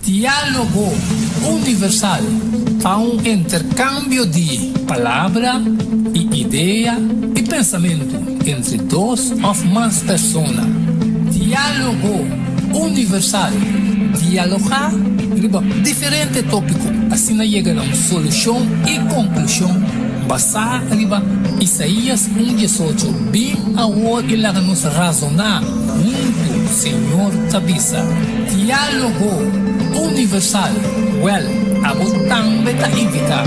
Diálogo Universal ta un interkambio di palabra i idea i pensamentu entre dos òf mas persona. Diálogo Universal, dialogá riba diferente tópiko asina yega na un solushon i konklushon basá riba Isaías un diesocho, Bin awor i laga nos razoná huntu, Señor ta bisa. Diálogo Universal, Wèl, abo tambe ta invitá.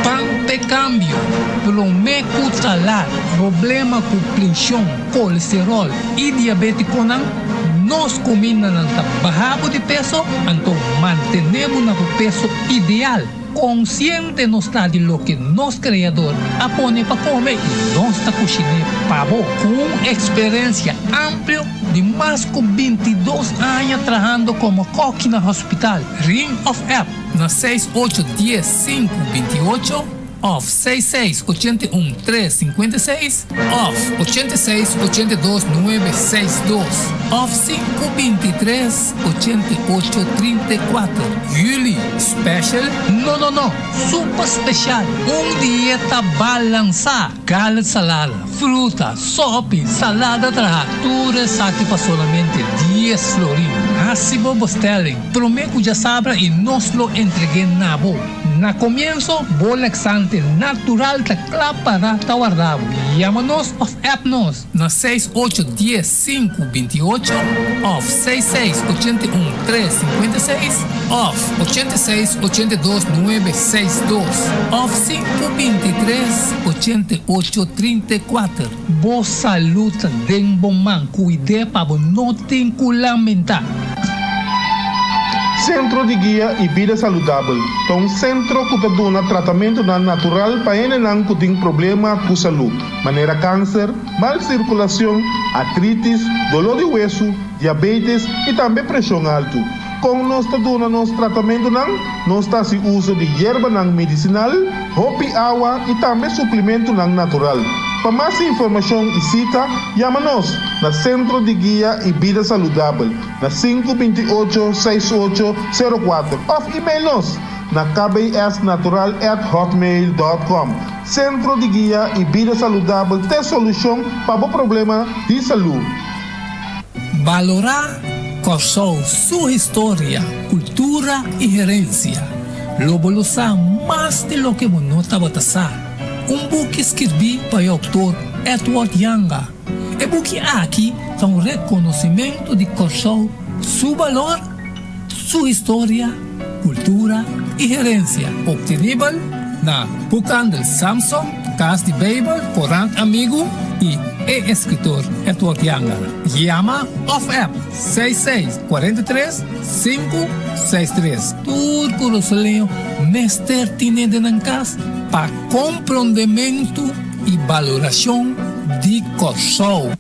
Pan p'e kambio, promé ku ta lat problema ku prenshon, kolesteròl i diabétikonan, nos kumindanan ta baha bo di peso, anto mantené bo na bo peso ideal. Konsiente nos ta di loke nos Kreador a pone pa kome i nos ta kushiné pa bo. Ku un eksperensia amplio di mas ku bintidos aña trahando komo kòki na hospital, ring òf app na seis ocho dies sinku binti ocho òf seis seis ochenta i un tres sinkuenta i seis òf ochenta i seis ochenta i dos nuebe seis dos òf sinku binti tres ochenta i ocho trinta i kuater. Juli special? No no no! Super special! Un dieta balansá! Garlic salada, fruta, sopi, salada traha, tur esaki pa solamente dies florin. Hasi bo bestelling prome ku djasabra i nos lo entreg'é na bo. Na komienso, bo laxante natural ta kla para ta warda bo. Yama nos òf app nos na seis ocho dies sinku binti ocho òf seis seis ochenta i un tres sinkuenta i seis òf ochenta i seis ochenta i dos nuebe seis dos òf sinku binti tres ochenta i ocho trinta i kuater. Bo salud ta den bo man, kuid'é pa bo no tin ku lamentá. Sentro di Guia i Bida Saludabel ta un sentro ku ta duna tratamentunan natural pa hendenan ku tin problema ku salú, manera kanser, mal sirkulashon, artritis, doló di wesu, diabetes i tambe preshon altu. Kon nos ta duna nos tratamentunan? Nos ta hasi uso di yerbanan medisinal, hopi awa i tambe suplimentunan natural. Pa mas informashon i sita, yama nos na Sentro di Guia i Bida Saludabel na sinku binti ocho, seis ocho, sero kuater òf email nos na kbsnatural at hotmail dòt kòm. Sentro di Guia i Bida Saludabel t'e solushon pa bo problema di salú. Balorá Kòrsou su historia, kultura i herensia. Lo bo lo sa mas di loke bo no tabata sa. Un buki skirbí pa e outor Edward Janga. E buki aki ta un rekonosimentu di Kòrsou su balor, su historia, kultura i herensia. Optenibel na Boekhandel Samson, Kas di Beibel, Korant Amigu i e eskritor Edward Janga. Yama òf app seis seis kuarenta i tres sinku seis tres. Tur kurasoleño mester tine den nan kas pa komprondementu i balorashon di Kòrsou.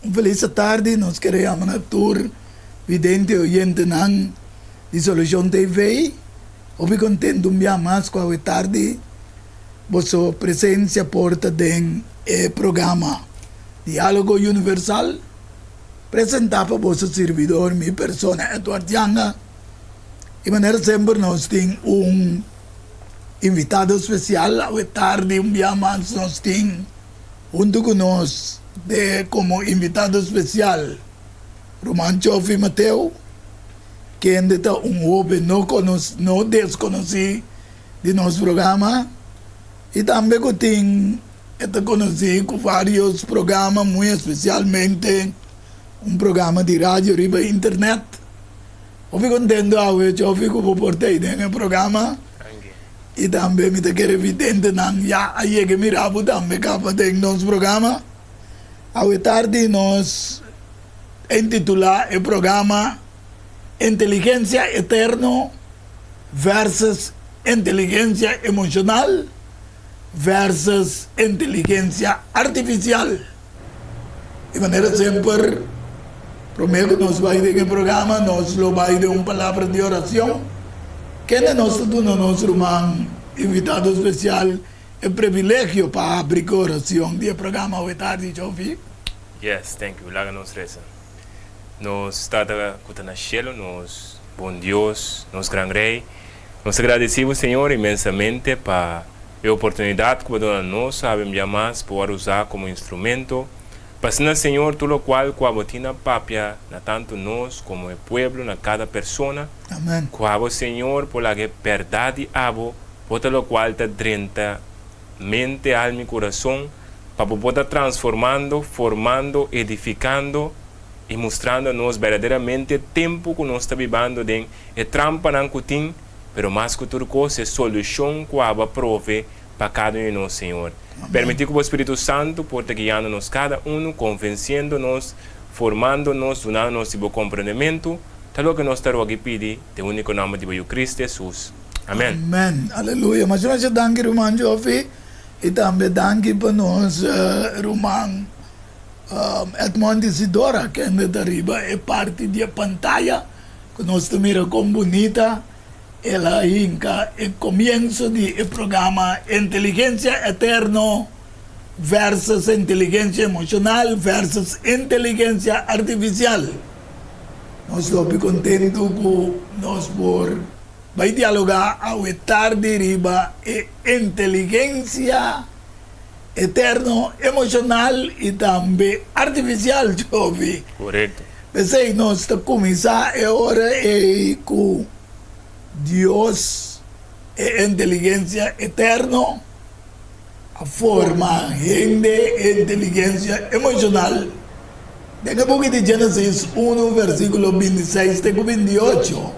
Un felis atardi, nos kere yama na tur vidente y oyentenan di Solucion TV. Hopi contento un bia mas cu awe tardi boso presencia por ta den e programa Dialogo Universal. Presentá pa boso sirbidor, mi persona Edward Janga. I manera semper nos tin un invitado spesial awe tardi un bia mas nos tin huntu ku nos de komo invitado spesial Ruman Chofi Mateo kende ta un hoben no konos no deskonosí di nos programa i tambe ku tin E ta konosí ku vários programa, muy espesialmente un programa di radio riba internet. Hopi kontento awe Chofi ku bo por ta ei den e programa i tambe mi ta kere videntenan ya a yega mira bo tambe kaba den nos programa. Awe tardi nos a intitulá e programa Inteligensia Eterno versus Inteligensia Emoshonal. versus inteligensia artifisial. Di manera semper, promé ku nos bai den e programa, nos lo bai den un palabra di orashon. Kende nos ta duna nos ruman invitado spesial e privilegio pa habri ku orashon di e programa awe tardi, Jovi? Yes, thank you. Laga nos resa. Nos Tata ku ta na shelu, nos bon Dios, nos gran Rei, nos ta gradisí bo, Señor, inmensamente pa e oportunidat ku bo duna nos awe un bia mas pa wòrdu usá komo instrumento pa asina, Señor, tur lokual ku abo tin a papia na tantu nos komo e pueblo, na kada persona, Amen. ku abo, Señor, por laga e bèrdat di abo por ta lokual ta drenta mente, alma i kurason, pa bo por ta transformando, formando, edifikando i mustrando nos berdaderamente e tempu ku nos ta bibando den, e trampanan ku tin, pero mas ku tur kos e solushon ku abo a prove pa kada un di nos, Señor. Permití ku bo Spiritu Santu por ta guiando nos kada unu, konvensiendo nos, formando nos, dunando nos di bo komprendementu, ta loke nos ta roga i pidi den úniko nòmber di bo Yu Kristu Hesus. Amèn. Amèn. Aleluya. Masha masha danki ruman Jofi i tambe danki pa nos ruman Edmond Isidora kende ta riba e parti di e pantaya ku nos ta mira kon bunita el a hinka e komienso di e programa Inteligensia Eterno versus Inteligensia Emoshonal versus Inteligensia Artifisial. Nos ta hopi kontentu ku nos por bai dialogá awe tardi riba e inteligensia eterno, emoshonal i tambe artifisial, Jovi. Korekto. P'esei nos ta kuminsá e ora ei ku Dios, e inteligensia eterno, a forma hende e inteligensia emoshonal. Den e buki di Genesis unu versíkulo 26 te ku 28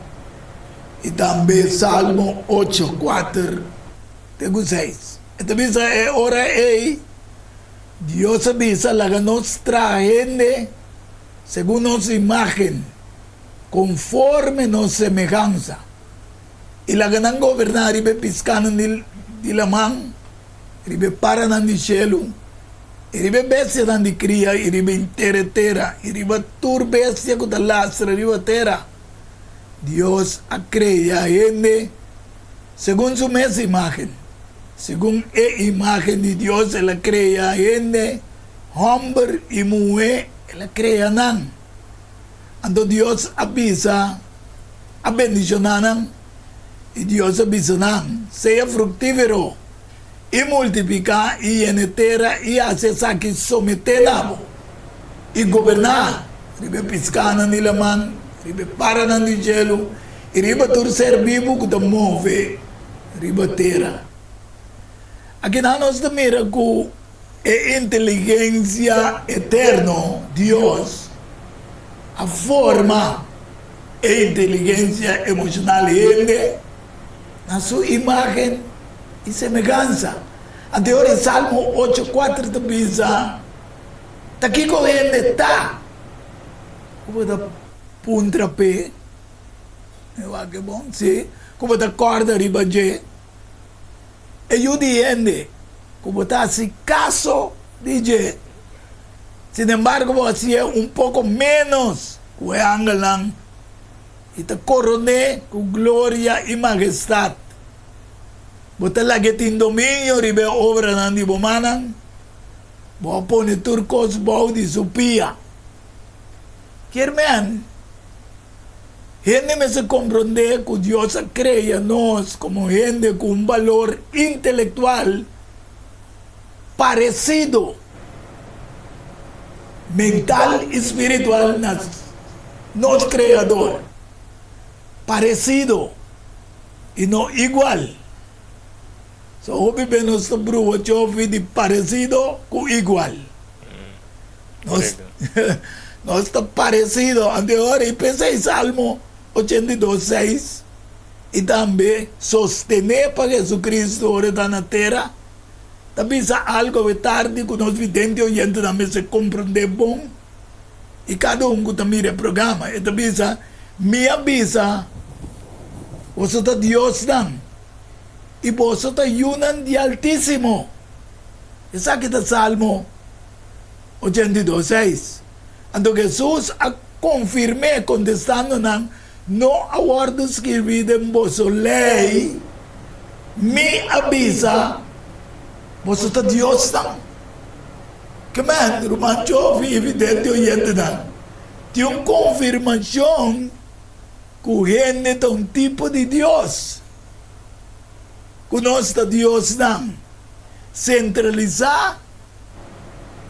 i tambe Salmo ocho kuater te ku seis. E ta bisa e ora ei, Dios a bisa, Laga nos traha hende segun nos imágen, konforme nos semehansa, i laga nan goberná riba e piskánan di laman, riba e paranan di shelu, i riba e bestianan di kria, i riba henter e tera, i riba tur bestia ku ta lastra riba tera. Dios a krea hende segun su mes imágen. Segun e imágen di Dios el a krea hende, hòmber i muhé el a krea nan. Anto Dios a bisa, a bendishoná nan, i Dios a bisa nan, Sea fruktífero i multipliká i yena e tera i hasi esaki someté na bo, i goberná riba e piskánan di laman, riba e paranan di shelu, i riba tur ser bibu ku ta move riba tera. Akinan nos ta mira ku e inteligensia eterno, Dios, a forma e inteligensia emoshonal hende na su imágen i semehansa. Anto e ora Salmo ocho kuater ta bisa, Ta kiko hende ta ku bo ta puntra p'e? Mi wak e bon, sí, ku bo ta kòrda riba dje. E yu di hende ku bo ta hasi kaso di dje. Sinembargo, bo hasié un poko ménos ku e angelnan i ta koron'é ku gloria i magestat. Bo ta lag'é tin dominio riba e obranan di bo mannan, bo a pone tur kos bou di su pia. Kier men, Hende mester komprondé ku Dios a krea nos komo hende ku un balor intelektual paresido, mental i spiritual na nos Kreador. Paresido i no igual. So hopi be nos ta bruha chofi di paresido ku igual. Nos, nos ta paresido. Anto e ora i p'esei Salmo 82, 6 i tambe sostené pa Jesucristo ora e ta na tera, ta bisa algu awe tardi ku nos vidente oyentenan mester komprondé bon i kada un ku ta mira e programa. E ta bisa, Mi a bisa, boso ta diosnan. I boso ta yunan di Altísimo. Esaki ta Salmo 82, seis. Anto Hesus a konfirm'é kontestando nan, No a wòrdu skirbí den boso Lei, Mi a bisa, Boso ta diosnan? Ke men, ruman Jovi i vidente oyentenan, tin un konfirmashon ku hende ta un tipo di dios, ku nos ta diosnan sentralisá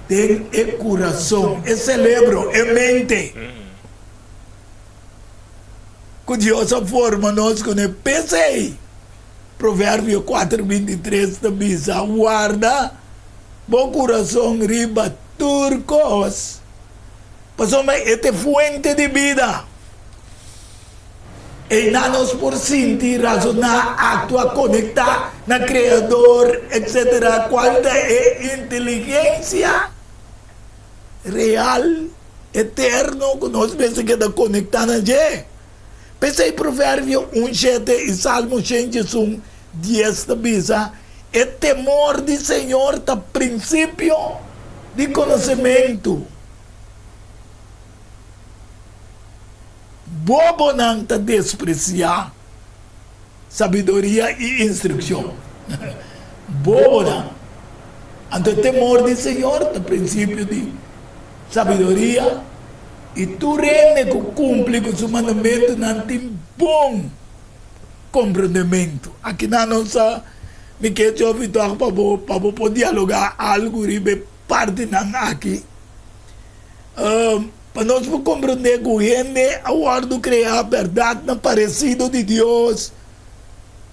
den e kurason, e selebro, e mente. Ku Dios a forma nos kuné. P'esei, Proverbio kuater 23 ta bisa, Warda bo kurason riba tur kos, pasobra e ta e fuente di bida. Einan nos por sinti, razoná, aktua, konektá na Kreador, etsetera. Kual ta e inteligensia real, eterno ku nos mester keda konektá na dje? P'esei Proverbio un shete i Salmo 101, 10 ta bisa, E temor di señor ta prinsipio di konosementu. Bobonan ta despresiá sabiduria i instrukshon. Bobonan. Anto e temor di Señor ta prinsipio di sabiduria, i tur hende ku kumpli ku su mandamentunan tin bon komprendementu. Akinan nos a mi ke djobi tòg pa bo pa bo por dialogá algu riba e partinan aki. Pa nos por komprondé ku hende a wòrdu kreá bèrdat na paresido di Dios,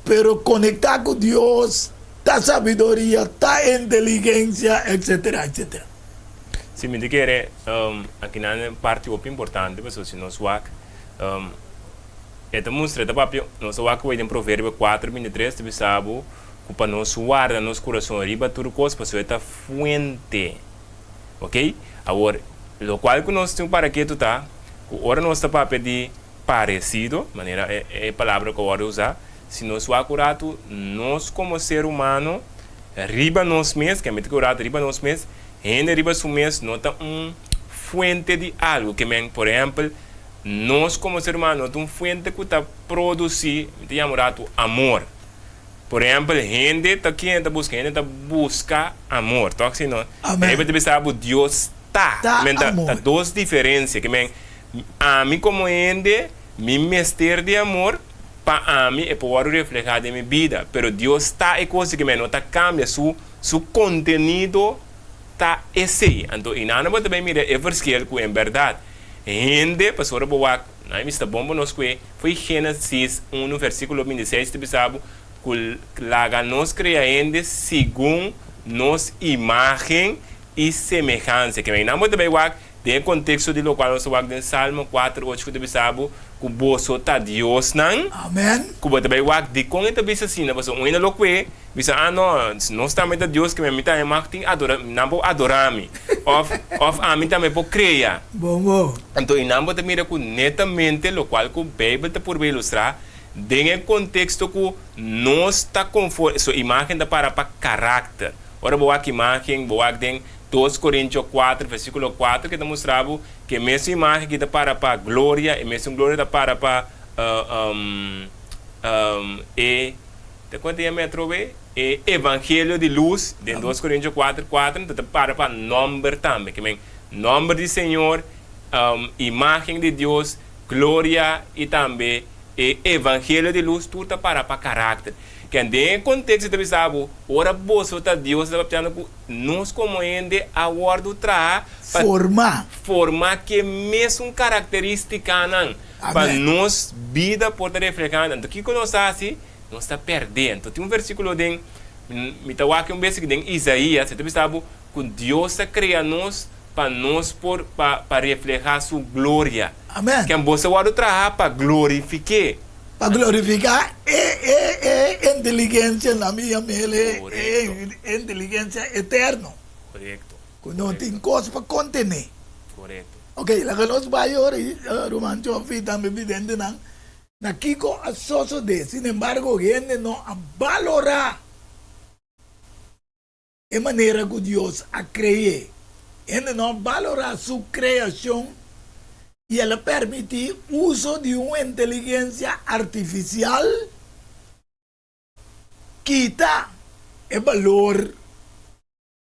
pero konektá ku Dios ta sabiduria, ta inteligensia, etsetera, etsetera. Si, mi ta kere akinan e parti hopi importante pasobra si nos wak e ta mustra, e ta papia, nos a wak awor den Proverbio kuater 23 ta bisa bo ku pa nos warda nos kurason riba tur kos pasobra e ta fuente. Ok, awor locual cu nos tin para ketu ta cu ora nos ta papia di parecido, manera e palabra cu a wordo usa, si nos wak un ratu nos como ser humano riba nos mes, ke mete cu un ratu riba nos mes, hende riba su mes no ta un fuente di algo, ke men por ehempel nos como ser humano no ta un fuente cu ta produci, mi ta yama un ratu amor. Por ehempel, hende ta kende ta buska? Hende ta buska amor, tok si no? Amen. Bijbel ta bisa bo Dios ta. Ta Men ta, amor. ta dos diferencia. Ke men, ami como hende, mi mester di amor pa ami e por wòrdu reflehá den mi bida. Pero Dios ta e kos ke men no ta kambia. Su, su kontenido ta esei. Anto inana bo ta bai mira e verschil ku en bèrdat hende, pasobra bo wak, Nan mester bon pa nos kue fo'i Génesis unu versíkulo 26 ta bisa bo ku laga nos krea hende segun nos imágen i semehansia. Ke nan bo ta bai wak den e konteksto di lokual nos ta wak den Salmo kuater ocho ku ta bisa bo ku boso ta diosnan. Amen. Ku bo ta bai wak dikon e ta bisa asina pasobra un hende lo kue Bisa, ah no, nos tambe ta Dios ke mi tambe mag tin adora, nan por adora mi, of, of ami tambe por krea. Bon bo. Anto i nan bo ta mira ku netamente lokual ku Beibel ta purba ilustrá den e konteksto ku nos ta konfor, so imágen ta para pa karakter. Ora bo wak imágen, bo wak den 2 Korintio 4 versíkulo 4 ke ta mustra bo ke e mesun imágen ki ta para pa gloria, e mesun gloria ta para pa e. Ta konta ya mi atrobe e evangelio di lus den 2 Korintio 4, 4 ta ta para pa nomber tambe. Ke men nomber di Señor, imagen di Dios, gloria i tambe e evangelio di lus tur ta para pa karakter. Ken den e konteksto ta bisa bo ora boso ta Dios ta papiando ku nos komo hende a wòrdu traha pa Forma. forma ke mesun karakteristikanan pa Amen. nos bida por ta reflehando. Anto kiko nos ta hasi? Nos ta pèrdé. Anto tin un versíkulo den, mi ta wak un bes den Isaías, e ta bisa bo ku Dios a krea nos pa nos por, pa, pa reflehá Su gloria. Amèn. Ken bo sa wòrdu traha pa glorifik'é. Pa glorifiká e, e, e inteligensia na mi yam'el e, e inteligensia eterno. Korekto. Ku no tin kos pa kontené. Korekto. Oke, laga nos bai ora, ruman Joffy, tambe videntenan. Na kiko a sosodé? Sinembargo, hende no a balorá e manera ku Dios a kre'é. Hende no a balorá su kreashon i el a permití uso di un inteligensia artifisial kita e balor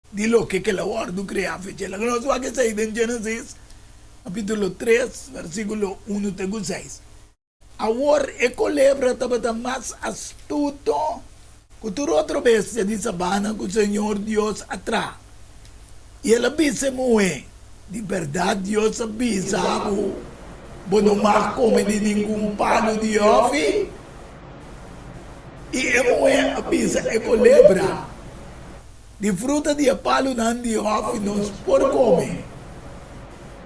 di loke ku el a wòrdu kreá. Fecha el a nos wak esei den Génesis kapítulo tres, versíkulo unu te ku seis. Awor e kolebra tabata mas astuto ku tur otro bestia di sabana ku señor Dios a traha. I el a bisa e muhé, Di bèrdat Dios a bisa bo, Bo no mag kome di ningun palu di hòfi? I e muhé a bisa e kolebra, Di fruta di e palunan di hòfi nos por kome.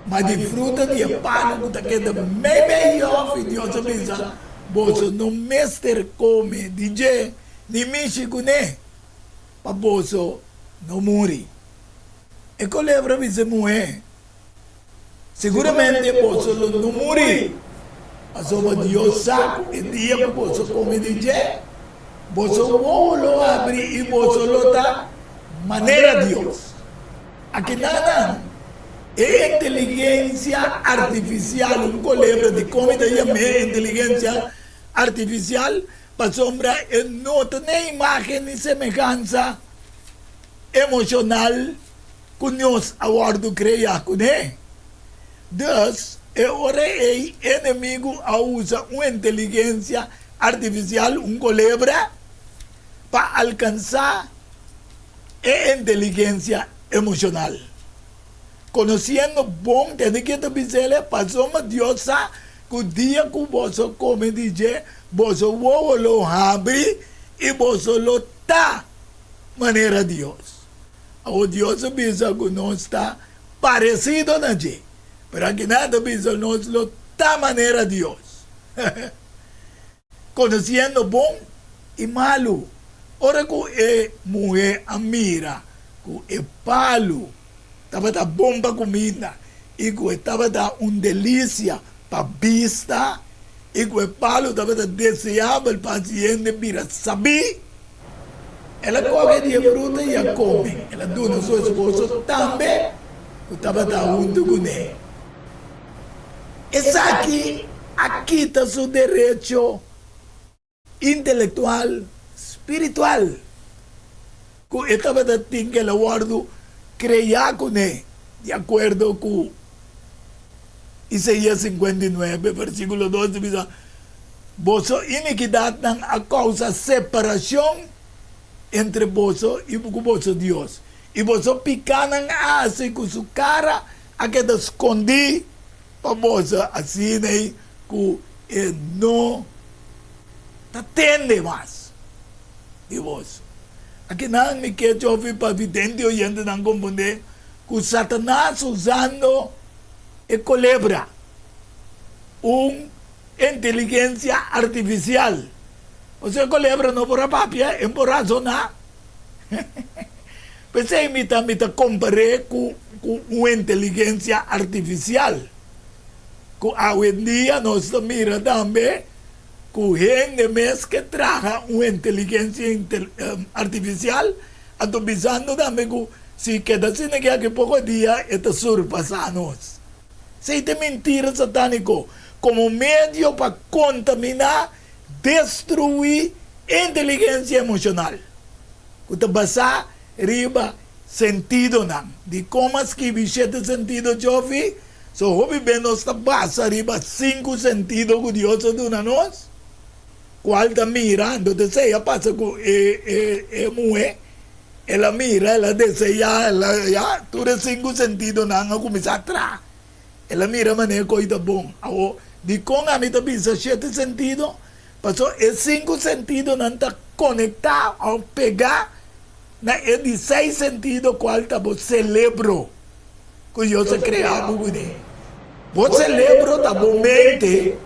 Ma di fruta di e palu ku ta keda meimei di hòfi, Dios a bisa, Boso no mester kome di dje ni mishi kuné, pa boso no muri. E kolebra a bisa e muhé, Siguramente boso lo no muri, pasobra Dios sa ku e dia ku boso kome di dje, boso wowo lo habri i boso lo ta manera Dios. Akinanan, e inteligensia artifisial, un kolebra di komi ta yam'é inteligensia artifisial pasobra e no ta n'e imágen ni semehansa emoshonal ku nos a wòrdu kreá kuné. Dus, e ora ei enemigu a usa un inteligensia artifisial, un kolebra, pa alkansá e inteligensia emoshonal. Konosiendo bon tende ke ta bis'el, pasobra Dios sa ku dia ku boso kome di dje, boso wowo lo habri i boso lo ta manera Dios. Awor Dios a bisa ku nos ta paresido na dje, pero akinan ta bisa nos lo ta manera Dios. Konosiendo bon i malu. Ora ku e muhé a mira ku e palu tabata bon pa kuminda i ku e tabata un delisia pa bista i ku e palu tabata deseabel pa hasi hende bira sabí, el a kohe di e fruta i a kome. El a duna su esposo tambe ku tabata huntu kuné. Esaki a kita su derecho intelektual spiritual ku e tabata tin ku el a wòrdu kreá kuné, di akuerdo ku Isaías 59, versíkulo 2 ta bisa, Boso inikidatnan a kousa separashon entre boso i ku boso Dios, i boso pikánan a hasi ku su kara a keda skondí pa boso asina ei ku e no ta tende mas di boso. Akinan mi ke chofi pa vidente oyentenan komprondé ku Satanas usando e kolebra, un inteligensia artifisial, pasobra e kolebra no por a papia, e por rasoná. P'esei mi ta mi ta kompar'é ku ku un inteligensia artifisial ku awendia nos ta mira tambe ku hende mes ke traha un inteligensia artifisial anto bisando tambe ku si keda asina ke aki poko dia e ta surpasá nos. Esei ta e mentira satániko komo medio pa kontaminá, destruí inteligensia emoshonal. Ku ta basá riba sentidonan. Dikon a skibi shete sentido, Jofi? So hopi be nos ta basa riba sinku sentido ku Dios a duna nos, kual ta mira. Anto ta esei a pasa ku e e e muhé. El a mira, el a deseá, el a ya, tur e sinku sentidonan a kuminsá traha. El a mira manera ku ta bon. Awor, dikon ami ta bisa shete sentido? Pasobra e sinku sentidonan ta konektá òf pegá na e di seis sentido kual ta bo selebro ku Dios a krea bo kuné. Bo selebro ta bo mente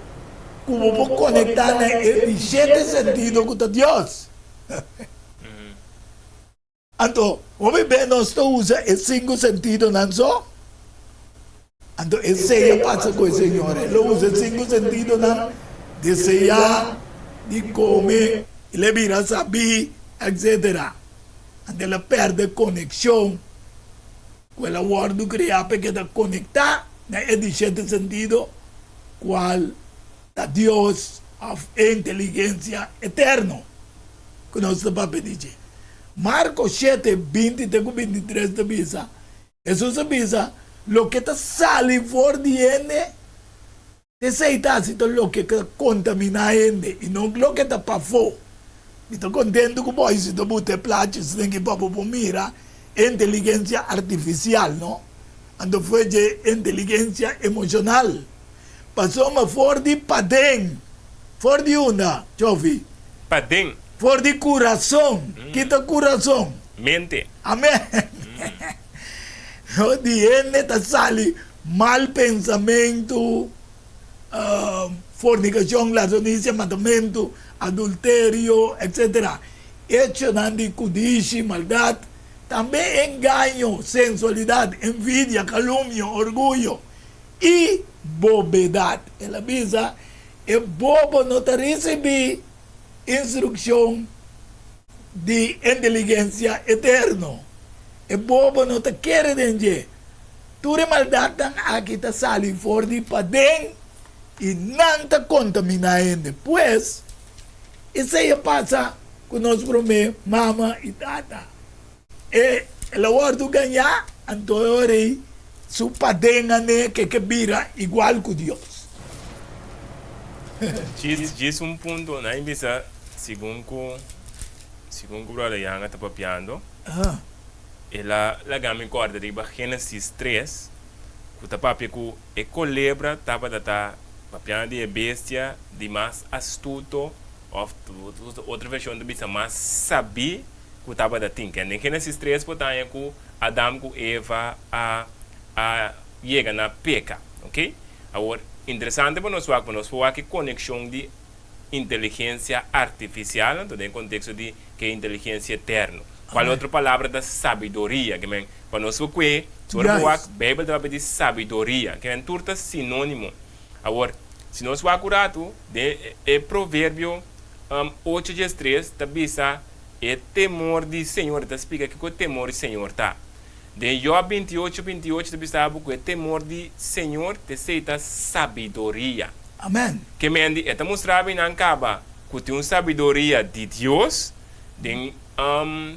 ku bo por konektá na e di shete sentido ku ta Dios. Anto, hopi be nos ta usa e sinku sentidonan so? Anto esei a pasa ku e señor. El a usa e sinku sentidonan. Deseá di kome, el a bira sabí, etcetera. Anto el a pèrdè konekshon ku el a wòrdu kreá pa e keda konektá na e di shete sentido, kual ta Dios òf e inteligensia eterno ku nos ta papia di dje. Marko shete, 20 te ku 23 ta bisa, Hesus a bisa, Loke ta sali for di hende, Esei ta hasi ta loke ta kontaminá hende i no loke ta pafó. Mi ta kontentu ku bo si ta buta e plachis den ki pa bo por mira e inteligensia artifisial, no? Anto fue dje inteligensia emoshonal. Pasobra for di paden, for di unda, Chofi? Paden. For di kurason. Ki ta kurason? Mente. Amen. No, di hende ta sali Mal pensamentu, fornikashon, ladronisia, matamentu, adulterio, etc. Echonan di kudishi, maldat, tambe engaño, sensualidat, envidia, kalumnio, orguyo i bobedat. El a bisa, E bobo no ta risibí instrukshon di inteligensia eterno. E bobo no ta kere den dje. Tur e maldatnan aki ta sali for di paden i nan ta kontaminá hende. Pues, esei a pasa ku nos promé mama i tata. E el a wòrdu gañá, anto e ora ei su paden a ne ke ke bira igual ku Dios. Djis djis un punto, nan bisa segun ku segun ku brother Yanga ta papiando. El a laga mi kòrda riba Génesis tres, ku ta papia ku e kolebra tabata ta papiando di e bestia di mas astuto òf otro vershon ta bisa mas sabí ku tabata tin. Kende den Génesis tres por ta haña ku Adam ku Eva a a yega na peka. Oke. Awor, interesante pa nos wak, pa nos por wak e konekshon di inteligensia artifisial, anto den konteksto di ke inteligensia eterno. Kual otro palabra ta sabiduria? Ke men, pa nos por kue, si ora bo wak, Beibel ta papia di sabiduria. Ke men tur ta sinónimo. Awor, si nos wak un ratu, den e Proverbio ocho 13 ta bisa e temor di Señor, e ta splika kiko e temor di Señor ta. Den Job 28, 28 ta bisa bo ku e temor di Señor t'esei ta sabiduria. Amen. Ke mendi e ta mustra mi nan kaba ku tin un sabiduria di Dios. Den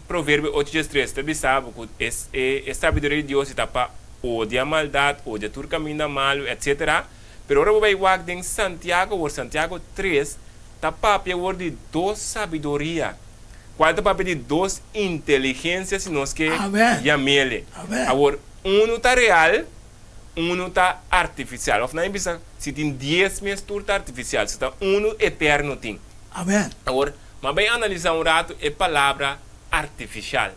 Proverbio ocho 13 ta bisa bo ku e e sabiduria di Dios ta pa odia maldat, odia tur kaminda malu, etsetera. Pero ora bo bai wak den Santiago awor, Santiago tres ta papia awor di dos sabiduria, kual ta papia di dos inteligensia si nos ke yam'ele. Awor, unu ta real. Unu ta artifisial. Of nan e bisa si tin dies mes tur ta artifisial. Si ta unu eterno tin. Amen. Awor, m'a bay analisá un ratu e palabra artifisial.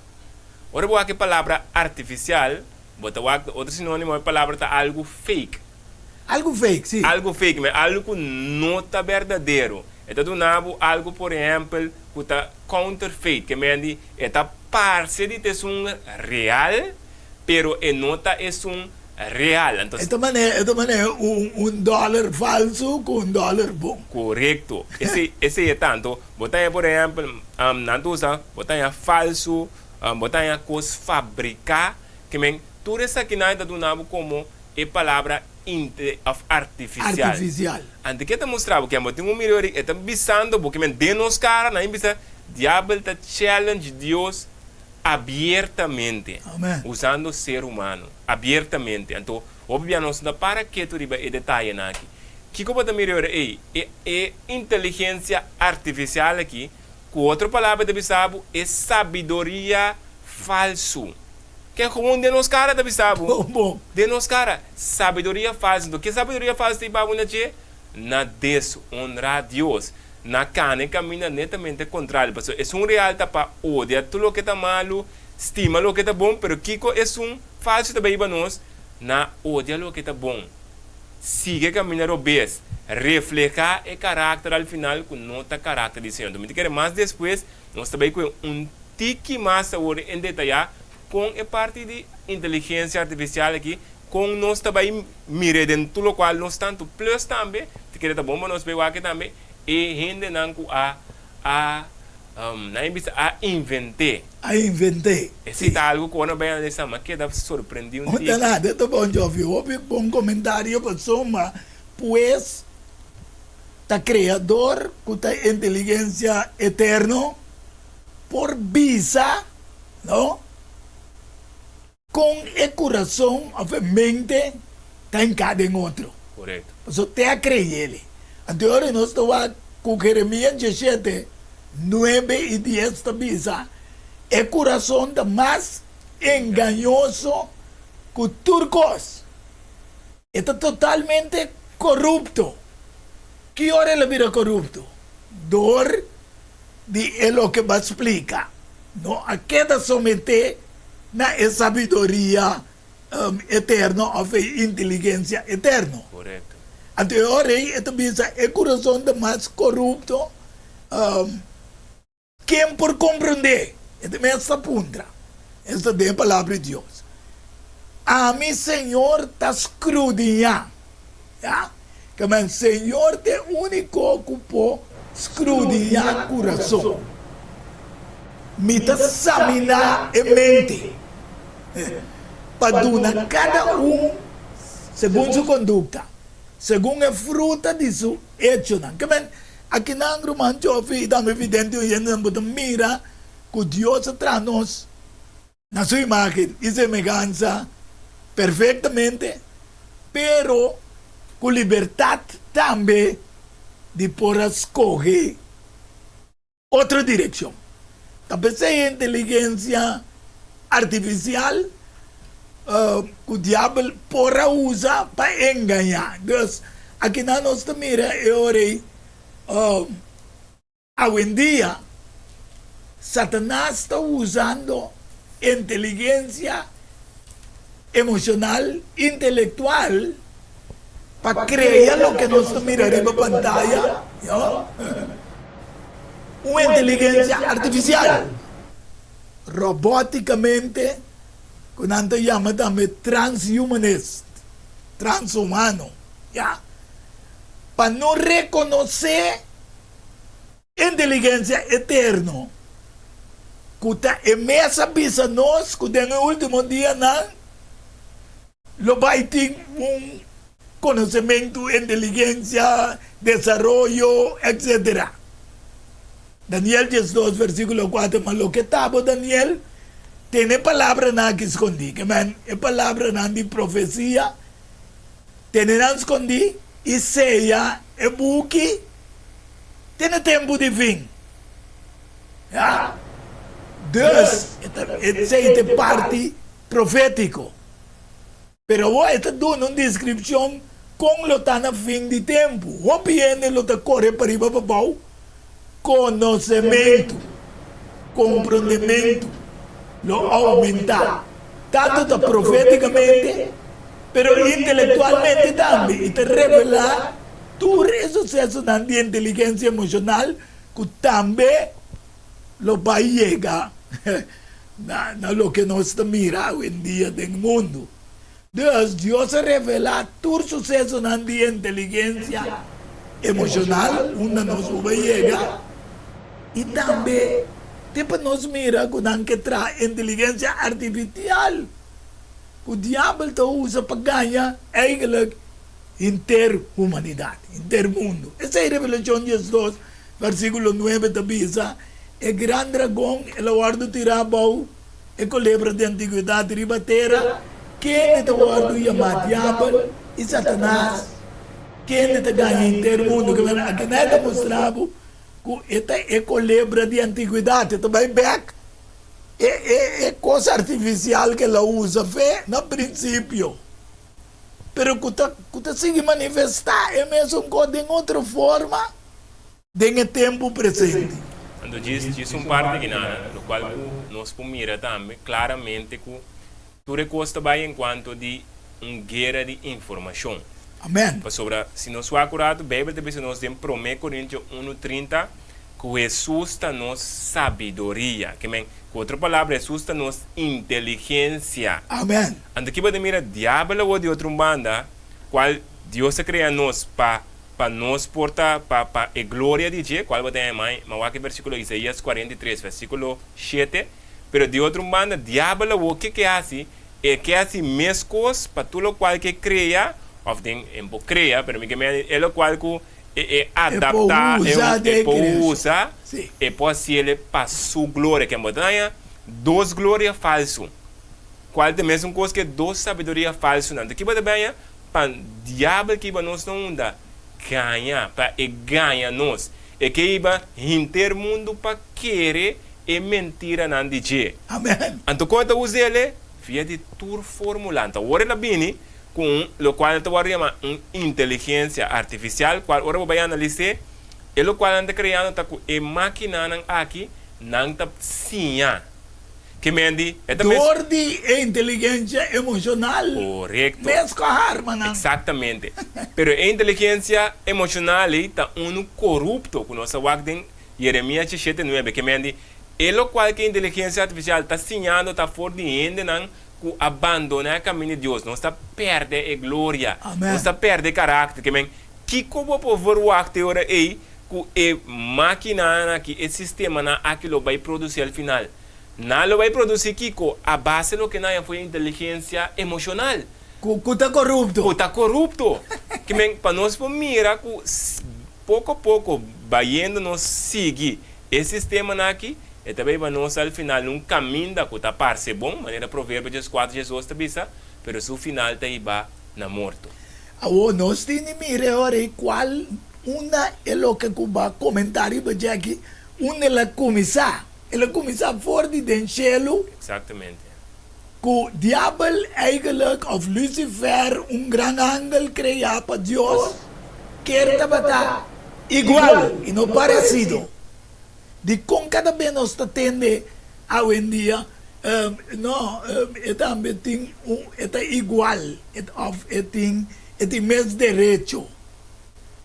Ora bo wak e palabra artifisial, bo ta wak otro sinónimo e palabra ta algu fake. Algu fake, sí. Algu fake, men algu ku no ta berdadero. E ta duna bo algu, por ehèmpel, ku ta counterfeit, ke men di e ta parse di ta esun real, pero e no ta esun real. Anto. E ta manera, e ta manera un, un dòler falsu ku un dòler bon. Korekto. Esei, esei e ta. Anto, bo ta haña por ehèmpel, nan ta usa, bo ta haña falsu, bo ta haña kos fabriká, ke men tur esakinan e ta duna bo komo e palabra inte òf artifisial. Artifisial. Anto ke ta mustra bo? Ke bo tin un mira e ta bisando bo, ke men den nos kara nan a bisa, diabel ta challenge Dios abiertamente, usando ser humano, abiertamente. Anto, hopi bia nos no ta para ketu riba e detayenan aki. Kiko bo ta mira ora ei? E e inteligensia artifisial aki, ku otro palabra ta bisa bo, e sabiduria falsu. Ken gewoon den nos kara ta bisa bo? Den nos kara, sabiduria falsu. Anto, ke sabiduria falsu ta hiba bo na dje? Na deshonra Dios. Na kana e kaminda netamente kontrario, pasobra esun real ta pa odia tur loke ta malu, stima loke ta bon, pero kiko esun falsu ta bai riba nos? Na odia loke ta bon, sigui e kaminda robes, reflehá e karakter al final ku no ta karakter di Señor. Enton mi ta kere mas despues nos ta bai ku e un tiki mas awor en detayá kon e parti di inteligensia artifisial aki. Kon nos ta bai mir'é den tur lokual nos tantu plus tambe ta kere ta bon pa nos bai wak tambe e hendenan ku a a nan e bisa a invent'é. A invent'é, Esei si. ta algu ku ora nos bai analisá mi a keda sorprendí un Unda tiki. nada ta bon Joffy, hopi bon komentario pasobra pues ta Kreador ku ta inteligensia eterno por bisa, no? Kon e kurason òf e mente ta hinká den otro. Korekto. Pasobra te a kreyele. Anto e ora nos ta wak ku Jeremias diesshete, nuebe i dies ta bisa, E kurason ta mas engañoso ku tur kos. E ta totalmente korupto. Ki ora el a bira korupto? Dor di e loke bo a splika. No a keda someté na e sabiduria eterno òf e inteligensia eterno. Korekto. Anto e ora ei e ta bisa e kurason ta mas korupto. Ken por komprondé? E ta mes ta puntra. Esta den e Palabra di Dios. Ami, Señor, ta skrudiñá. Ya? Kemen, Señor ta e úniko ku por skrudiñá kurason. Mi ta saminá e mente, pa duna kada un segun su kondukta, segun e fruta di su echonan. Kemen, Akinan, ruman Jofi i tambe vidente oyentenan, bo ta mira ku Dios a traha nos na su imágen i semehansa perfektamente, pero ku libertat tambe di por a skohe otro direkshon. Ta p'esei e inteligensia artifisial ku diabel por a usa pa engañá. Dus, akinan nos ta mira e ora ei, awendia Satanas ta usando inteligensia emoshonal, intelektual, pa krea loke nos ta mira riba pantaya, un inteligensia artifisial. Robótikamente, ku nan ta yama tambe transhumanist, transhumano, ya, pa no rekonosé inteligensia eterno ku ta e mes a bisa nos ku den e último dianan lo bai tin un konosementu, inteligensia, desaroyo, etsetera. Daniel diesdos versíkulo kuater, Ma loke ta bo, Daniel, tene e palabranan aki skondí, ke men e palabranan di profesia, tene nan skondí i seya e buki te na tempu di fin. Ya. Dus, esei ta e parti profétiko. Pero awor e ta duna un deskripshon kon lo ta na fin di tempu. Hopi hende lo ta kore pariba pabou. Konosementu, komprondementu, lo oumentá, tantu ta profétikamente, pero intelektualmente tambe, i ta revelá tur e susesonan di inteligensia emoshonal ku tambe lo bai yega na loke nos ta mira awendia den mundu. Dus, Dios a revelá tur susesonan di inteligensia emoshonal unda nos por bai yega, i tambe te pa nos mira ku nan ke traha inteligensia artifisial ku diabel ta usa pa gaña eigentlik henter humanidat, henter mundu. Esei Revelashon diesdos Versíkulo nuebe ta bisa, E gran dragon, el a wòrdu tirá abou, e kolebra di antigwedat riba tera, kende ta wòrdu yamá Diabel i Satanas, kende ta gaña henter mundu. Ke manera aki nan e ta mustra bo ku e ta e kolebra di antigwedat, e ta bai bèk e e e kos artifisial ku el a usa fe na prinsipio, pero ku ta ku ta sigui manifestá e mesun kos den otro forma. Den e tempu presente. Anto djis djis un parti di nan, lokual ku nos por mira tambe klaramente ku tur e kos ta bai en kuanto di un guera di informashon. Amen. Pasobra si nos wak un ratu, Beibel ta bisa nos den Promé Korintio unu trinta, Ku Hesus ta nos sabiduria. Ke men, ku otro palabra, Hesus ta nos inteligensia. Amen. Anto ki bo ta mira diabel awor di otro un banda, kual Dios a krea nos pa pa nos por ta pa pa e gloria di dje, kual bo ta haña mai, ma wak e versikulo Isaías 43 versikulo shete, pero di otro un banda diabel awor ke ke hasi? E ke hasi meskos pa tur lokual ke krea, òf den e por krea, pero mi ke mira e lokual ku E e adaptá, E por usa e den por kreashon. usa, Sí. e por hasiel pa su gloria. Ken bo ta haña dos gloria falsu, kual ta mesun kos ke dos sabiduria falsunan. Anto ki bo ta haña? Pa diabel ke iba nos na unda? Gaña, pa e gaña nos. E ke iba henter mundu pa kere e mentiranan di dje. Amen. Anto kon e ta us'el e? Via di tur formula. Anto awor el a bini ku un lokual ta wòrdu yamá un inteligensia artifisial, kual ora bo bai analis'é, e lokual nan ta kreando ta ku e makinanan aki nan ta siña. Ke men di, e ta mes. Dor di e inteligensia emoshonal. Korekto. Mes ku harmanan. Eksaktamente. Pero e inteligensia emoshonal ei ta unu korupto ku nos a wak den Jeremias diesshete nuebe. Ke men di, e lokual ku e inteligensia artifisial ta siñando ta for di hendenan ku a bandoná e kaminda di Dios, nos ta pèrdè e gloria, nos ta pèrdè e karakter. Ke men, kiko bo por verwagt e ora ei ku e mákinanan aki, e sistemanan aki lo bai produsí al final? Nan lo bai produsí kiko? A base loke nan haña for e inteligensia emoshonal. Ku ta korupto. Ku ta korupto. Ke men, pa nos por mira ku poko poko bayendo nos sigui E sistemanan aki, e ta bay pa nos al final un caminda cu ta parce bon, manera Proverbio diescuatro diesdos ta bisa, pero su final ta hiba na morto. Awor nos tin di mira e ora ei cual unda e loke cu bo a comenta riba dje aki, unda el a cuminsa. El a cuminsa for di den cielo. Exactamente. Cu diabel eigenlijk of Lucifer, un gran angel crea pa Dios, kier tabata igual y no parecido. Dicon cada bes nos ta tende awendia, no, e tambe tin un, e ta igual of e tin, e tin mes derecho.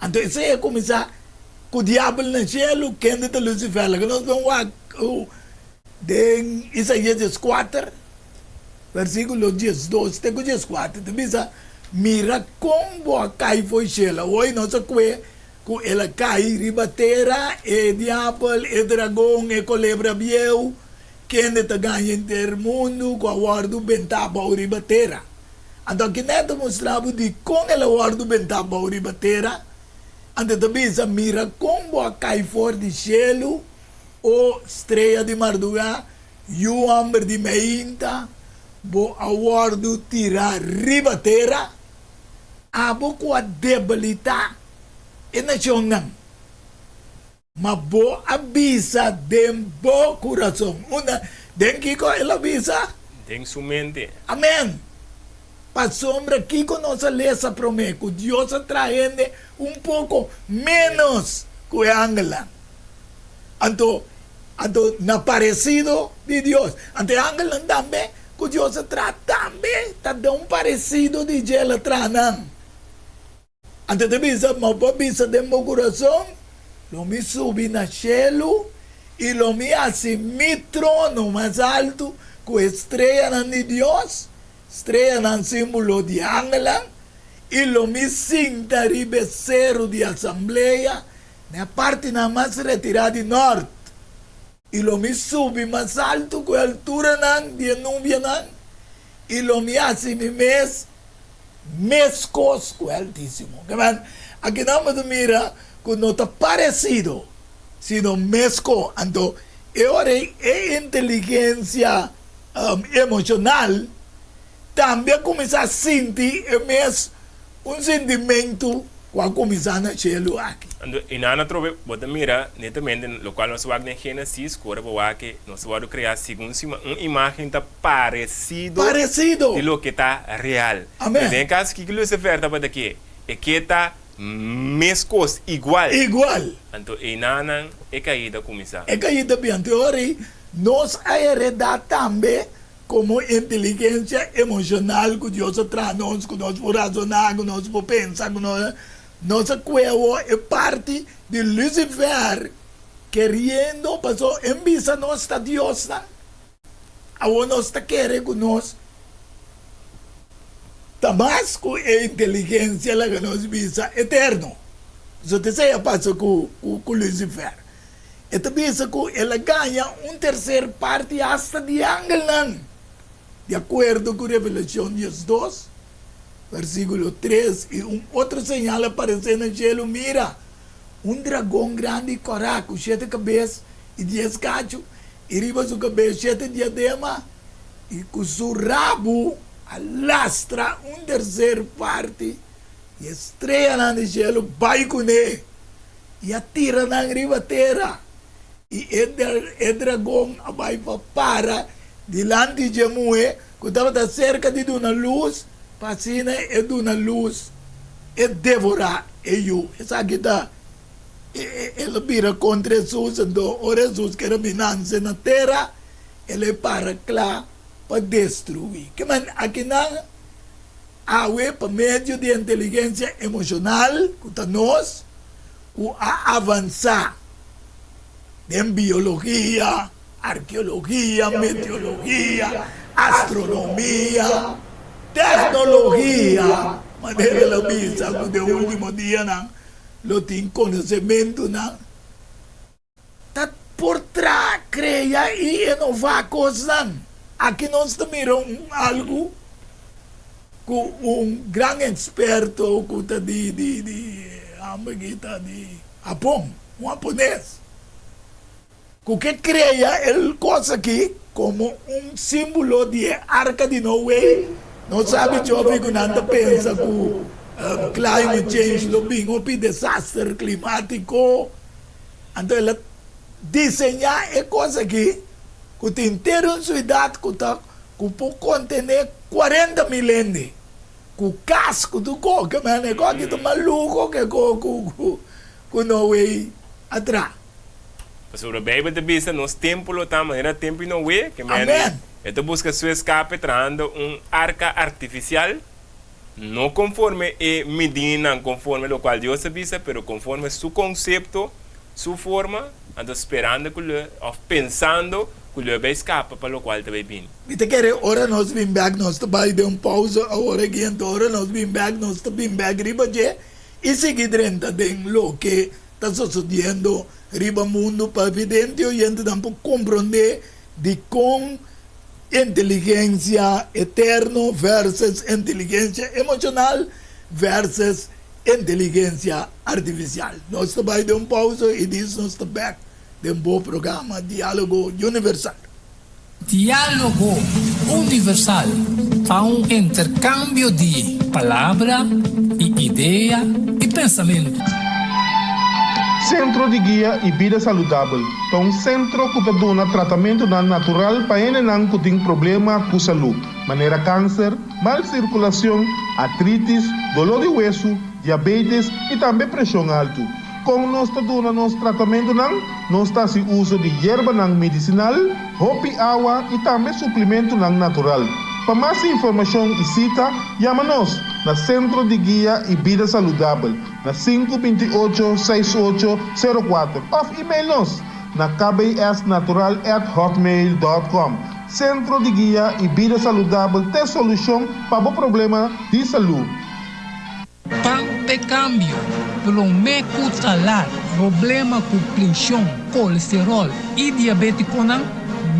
Anto esey a cuminsa cu diabel na cielo, kende ta Lucifer? Laga nos bon wak. Den Isaías dieskuater, versíkulo diesdos te ku dieskuater, ta bisa, Mira kon bo a kai fo'i shelu. Awor nos a kue ku el a kai riba tera, e diabel, e dragon, e kolebra bieu, kende ta gaña henter mundu, ku a wòrdu bentá abou riba tera. Anto aki nèt ta mustra bo dikon el a wòrdu bentá abou riba tera. Anto e ta bisa, Mira kon bo a kai for di shelu. O strea di mardugá, yu hòmber di meinta, bo a wòrdu tirá riba tera, abo ku a debilitá e nashonnan. Ma bo a bisa den bo kurason. Unda? Den kiko el a bisa? Den su mente. Amèn! Pasobra kiko nos a lesa promé? Ku Dios a traha hende un poko ménos ku e angelnan. Anto, anto na paresido di Dios. Anto e angelnan tambe ku Dios a traha tambe ta den un paresido di dje el a traha nan. Anto e ta bisa, Ma bo a bisa den bo kurason, Lo mi subi na shelu i lo mi hasi mi trono mas altu ku e streanan di Dios, streanan símbolo di angelnan, i lo mi sinta riba e seru di asamblea Na e partinan mas retirá di nòrt, i lo mi subi mas altu ku e alturanan di e nubianan, i lo mi hasi mi mes meskos ku e Altísimo. Ke men, akinan bo ta mira ku no ta paresido, sino meskos. Anto, e ora ei e inteligensia emoshonal tambe a kuminsá sinti e mes un sintimentu ku a kuminsá na shelu aki. Anto i nan atrobe bo ta mira netamente lokual nos wak den Génesis, ku ora bo wak ke nos a wòrdu kreá segun su un imágen ta paresido Paresido! di loke ta real. Amèn. Pero den e kaso kiko Lucifer tabata ke? E ke ta meskos, igual. Igual. Anto einanan e kaida a kuminsá. E kaida bin. Anto e ora ei nos a heredá tambe Komo inteligensia emoshonal ku Dios a traha nos, ku nos por rasoná, ku nos por pensa, ku nos, nos a kue awor e parti di Lucifer. Keriendo paso en bisa nos ta diosnan, awor nos ta kere ku nos ta mas ku e inteligensia laga nos bisa eterno. Paso ta esei a pasa ku ku Lucifer. E ta bisa ku el a gaña un terser parti asta di angelnan, di akuerdo ku Revelashon 12, versíkulo 3, i un otro señal a paresé na shelu, mira! Un dragon grandi kòrá ku shete kabes i dies kachu, i riba su kabes shete diadema, i ku su rabu a lastra un terser parti di e streanan di shelu bai kuné, i a tira nan riba tera. I e dragon a bai pa para dilanti dje muhé ku tabata serka di duna lus, pa asina e duna lus e devorá e yu. Esaki ta el a bira kontra Hesus. Anto ora Hesus kere bin nanse na tera, el a para kla pa destruí. Ke men akinan awe pa medio di inteligensia emoshonal ku ta nos, ku a avansá den biologia, arkeologia, meteorologia, astronomia, teknologia, manera el a bisa ku den último dianan lo tin konosementunan ta por traha, krea i inová kosnan. Aki nos ta mira un algu ku un gran eksperto ku ta di di di hamber ki ta di Hapon, un hapones, ku ke krea el kos aki komo un símbolo di e Arka di Noe. Nos sabi chofi ku nan ta pensa ku climate change lo bin hopi desaster klimátiko. Anto el a diseñá e kos aki ku tin henter un siudat ku ta ku por kontené 40.000 hende, ku kas, ku tur kos, ke men e kos aki ta mas luho ke kos ku Noe a traha. Pasobra Beibel ta bisa nos tempu lo ta manera tempu di Noe, ke men e ta buska su eskape trahando un arka artifisial, no konforme e midinan konforme lokual Dios a bisa, pero konforme su konsepto, su forma, anto sperando ku lo, òf pensando ku lo e bai skapa pa lokual ta bai bini. Mi ta kere ora nos bin bek nos ta bai den un pausa awor aki, anto ora nos bin bek nos ta bin bek riba dje i sigui drenta den loke ta sosodiendo riba mundu pa evidente oyentenan por komprondé dikon inteligensia eterno versus inteligensia emoshonal versus inteligensia artifisial. Nos ta bai den un pausa i dis nos ta bek den bo programa Diálogo Universal. Diálogo Universal ta un interkambio di palabra i idea i pensamentu. Sentro di Guia i Bida Saludabel ta un sentro ku ta duna tratamentunan natural pa hendenan ku tin problema ku salú, manera kanser, mal sirkulashon, artritis, doló di wesu, diabetes i tambe preshon altu. Kon nos ta duna nos tratamentunan? Nos ta hasi uso di yerbanan medisinal, hopi awa i tambe suplimentunan natural. Pa mas informashon i sita, yama nos na Sentro di Guia i Bida Saludabel na 528 68 04 òf email nos na kbsnatural@hotmail.com. Sentro di Guia i Bida Saludabel t'e solushon pa bo problema di salú. Pan p'e kambio, promé ku ta lat, problema ku prenshon, kolesteròl i diabétikonan,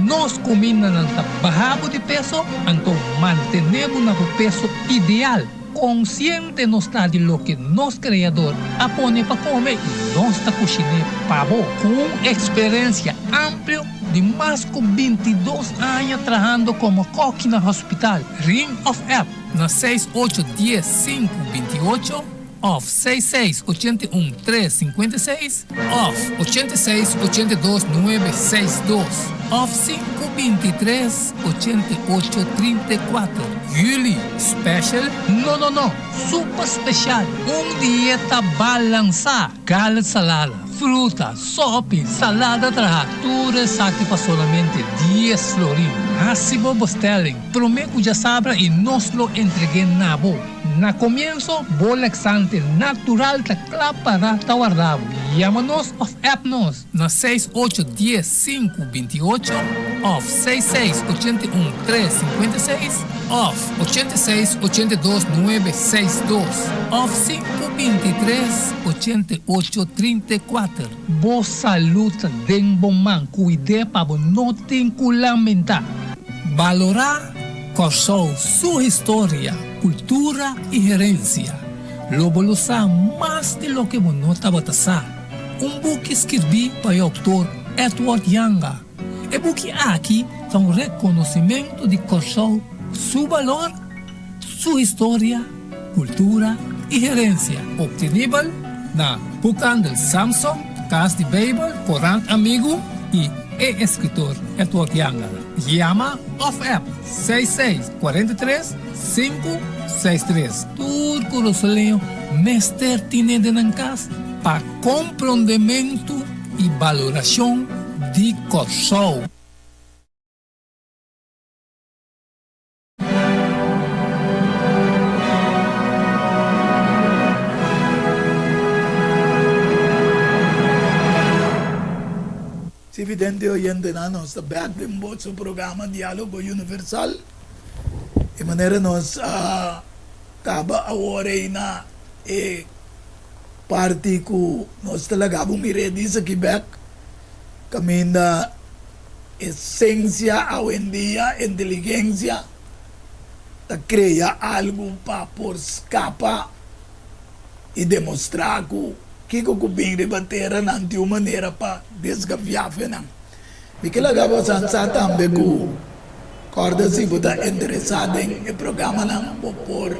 nos kumindanan ta baha bo di peso, anto mantené bo na bo peso ideal. Konsiente nos ta di loke nos Kreador a pone pa kome i nos ta kushiné pa bo. Ku un eksperensia amplio di mas ku 22 aña trahando komo kòki na hospital, Ring òf app. Na seis ocho dies sinku 28 òf seis seis 81 tres 56 òf 86 82 nuebe seis dos òf sinku 23 88 34. Juli special? No no no! Super special! Un dieta balansá! Gala salada, fruta, sopi, salada traha, tur esaki pa solamente dies florin. Hasi bo bestelling prome ku djasabra i nos lo entreg'é na bo. Na komienso, bo laxante natural ta kla para ta warda bo. Yama nos òf app nos na seis ocho dies sinku binti ocho òf seis seis ochenta i un tres sinkuenta i seis òf ochenta i seis ochenta i dos nuebe seis dos òf sinku binti tres ochenta i ocho trinta i kuater. Bo salud ta den bo man, kuid'é pa bo no tin ku lamentá. Balorá Kòrsou su historia, kultura i herensia. Lo bo lo sa mas di loke bo no tabata sa. Un buki skirbí pa e outor Edward Janga. E buki aki ta un rekonosimentu di Kòrsou su balor, su historia, kultura i herensia. Optenibel na Boekhandel Samson, Kas di Beibel, Korant Amigu i e eskritor Edward Janga. Yama òf app 66 43 563. Tur Kurasoleño mester tine den nan kas pa komprondementu i balorashon di Kòrsou. Si vidente oyentenan nos ta bek den boso programa Dialogo Universal. E manera nos a kaba awor ei na e parti ku nos ta laga bo mir'é dis aki bek kaminda esensia awendia, inteligensia ta krea algu pa por skapa i demostrá ku kiko ku bin riba tera nan tin un manera pa desgafiá fe nan. Mi ke laga bo sa sa tambe ku kòrda si bo ta interesá den e programanan bo por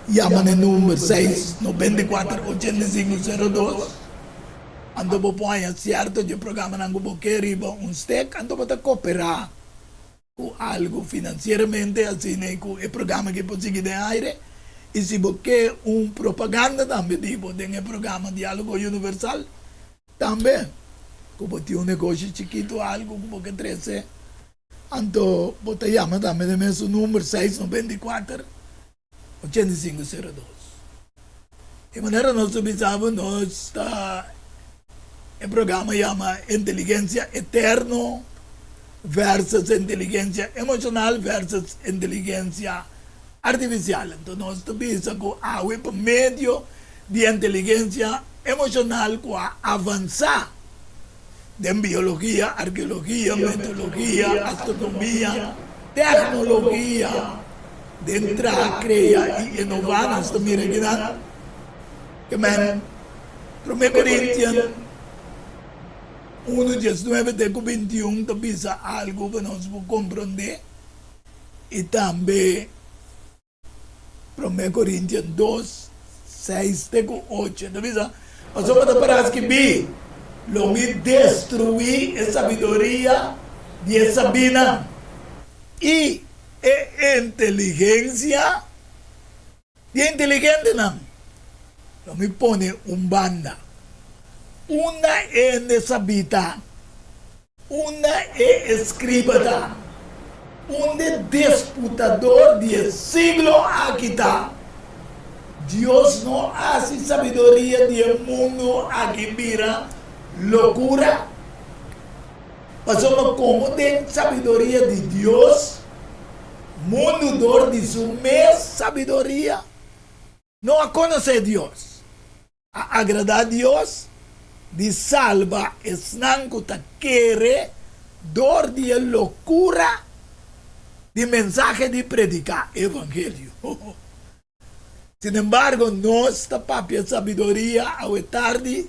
yama na e number seis noventa i kuater ochenta i sinku sero dos. Anto bo por haña sierto dje programanan ku bo ke riba un stek anto bo ta koperá ku algu finansieramente asina ku e programa aki por sigui den aire. I si bo ke un propaganda tambe di bo den e programa Diálogo Universal tambe ku bo tin un negoshi chikitu algu ku bo ke trese anto bo ta yama tambe den mesun number seis noventa i kuater ochenta i sinku sero dos. E manera nos ta bisa bo nos ta e programa yama Inteligensia Eterno versus Inteligensia Emoshonal versus Inteligensia Artifisial. Anto nos ta bisa ku awe pa medio di inteligensia emoshonal ku a avansá den biologia, arkeologia, metologia, astronomia, teknologia, den traha, krea i inová, nos ta mira kinan ke men Promé Korintian unu diesnuebe te ku bintiun ta bisa algu pa nos por komprondé i tambe Promé Korintian dos, seis te ku ocho ta bisa, Pasobra ta para skibí, Lo mi destruí e sabiduria di e sabínan i e inteligensia di e inteligentenan. Lo mi pone un banda. Unda hende sabí ta? Unda e escriba ta? Unda e disputador di e siglo aki ta? Dios no haci sabiduria di e mundo aki bira locura? Pasobra como den sabiduria di Dios, mundo dor di su mes sabiduria no a conoce Dios. A agradá Dios di salba esnan ku ta kere dor di e lokura di mensahe di prediká e evangelio. Sinembargo, nos ta papia sabiduria awe tardi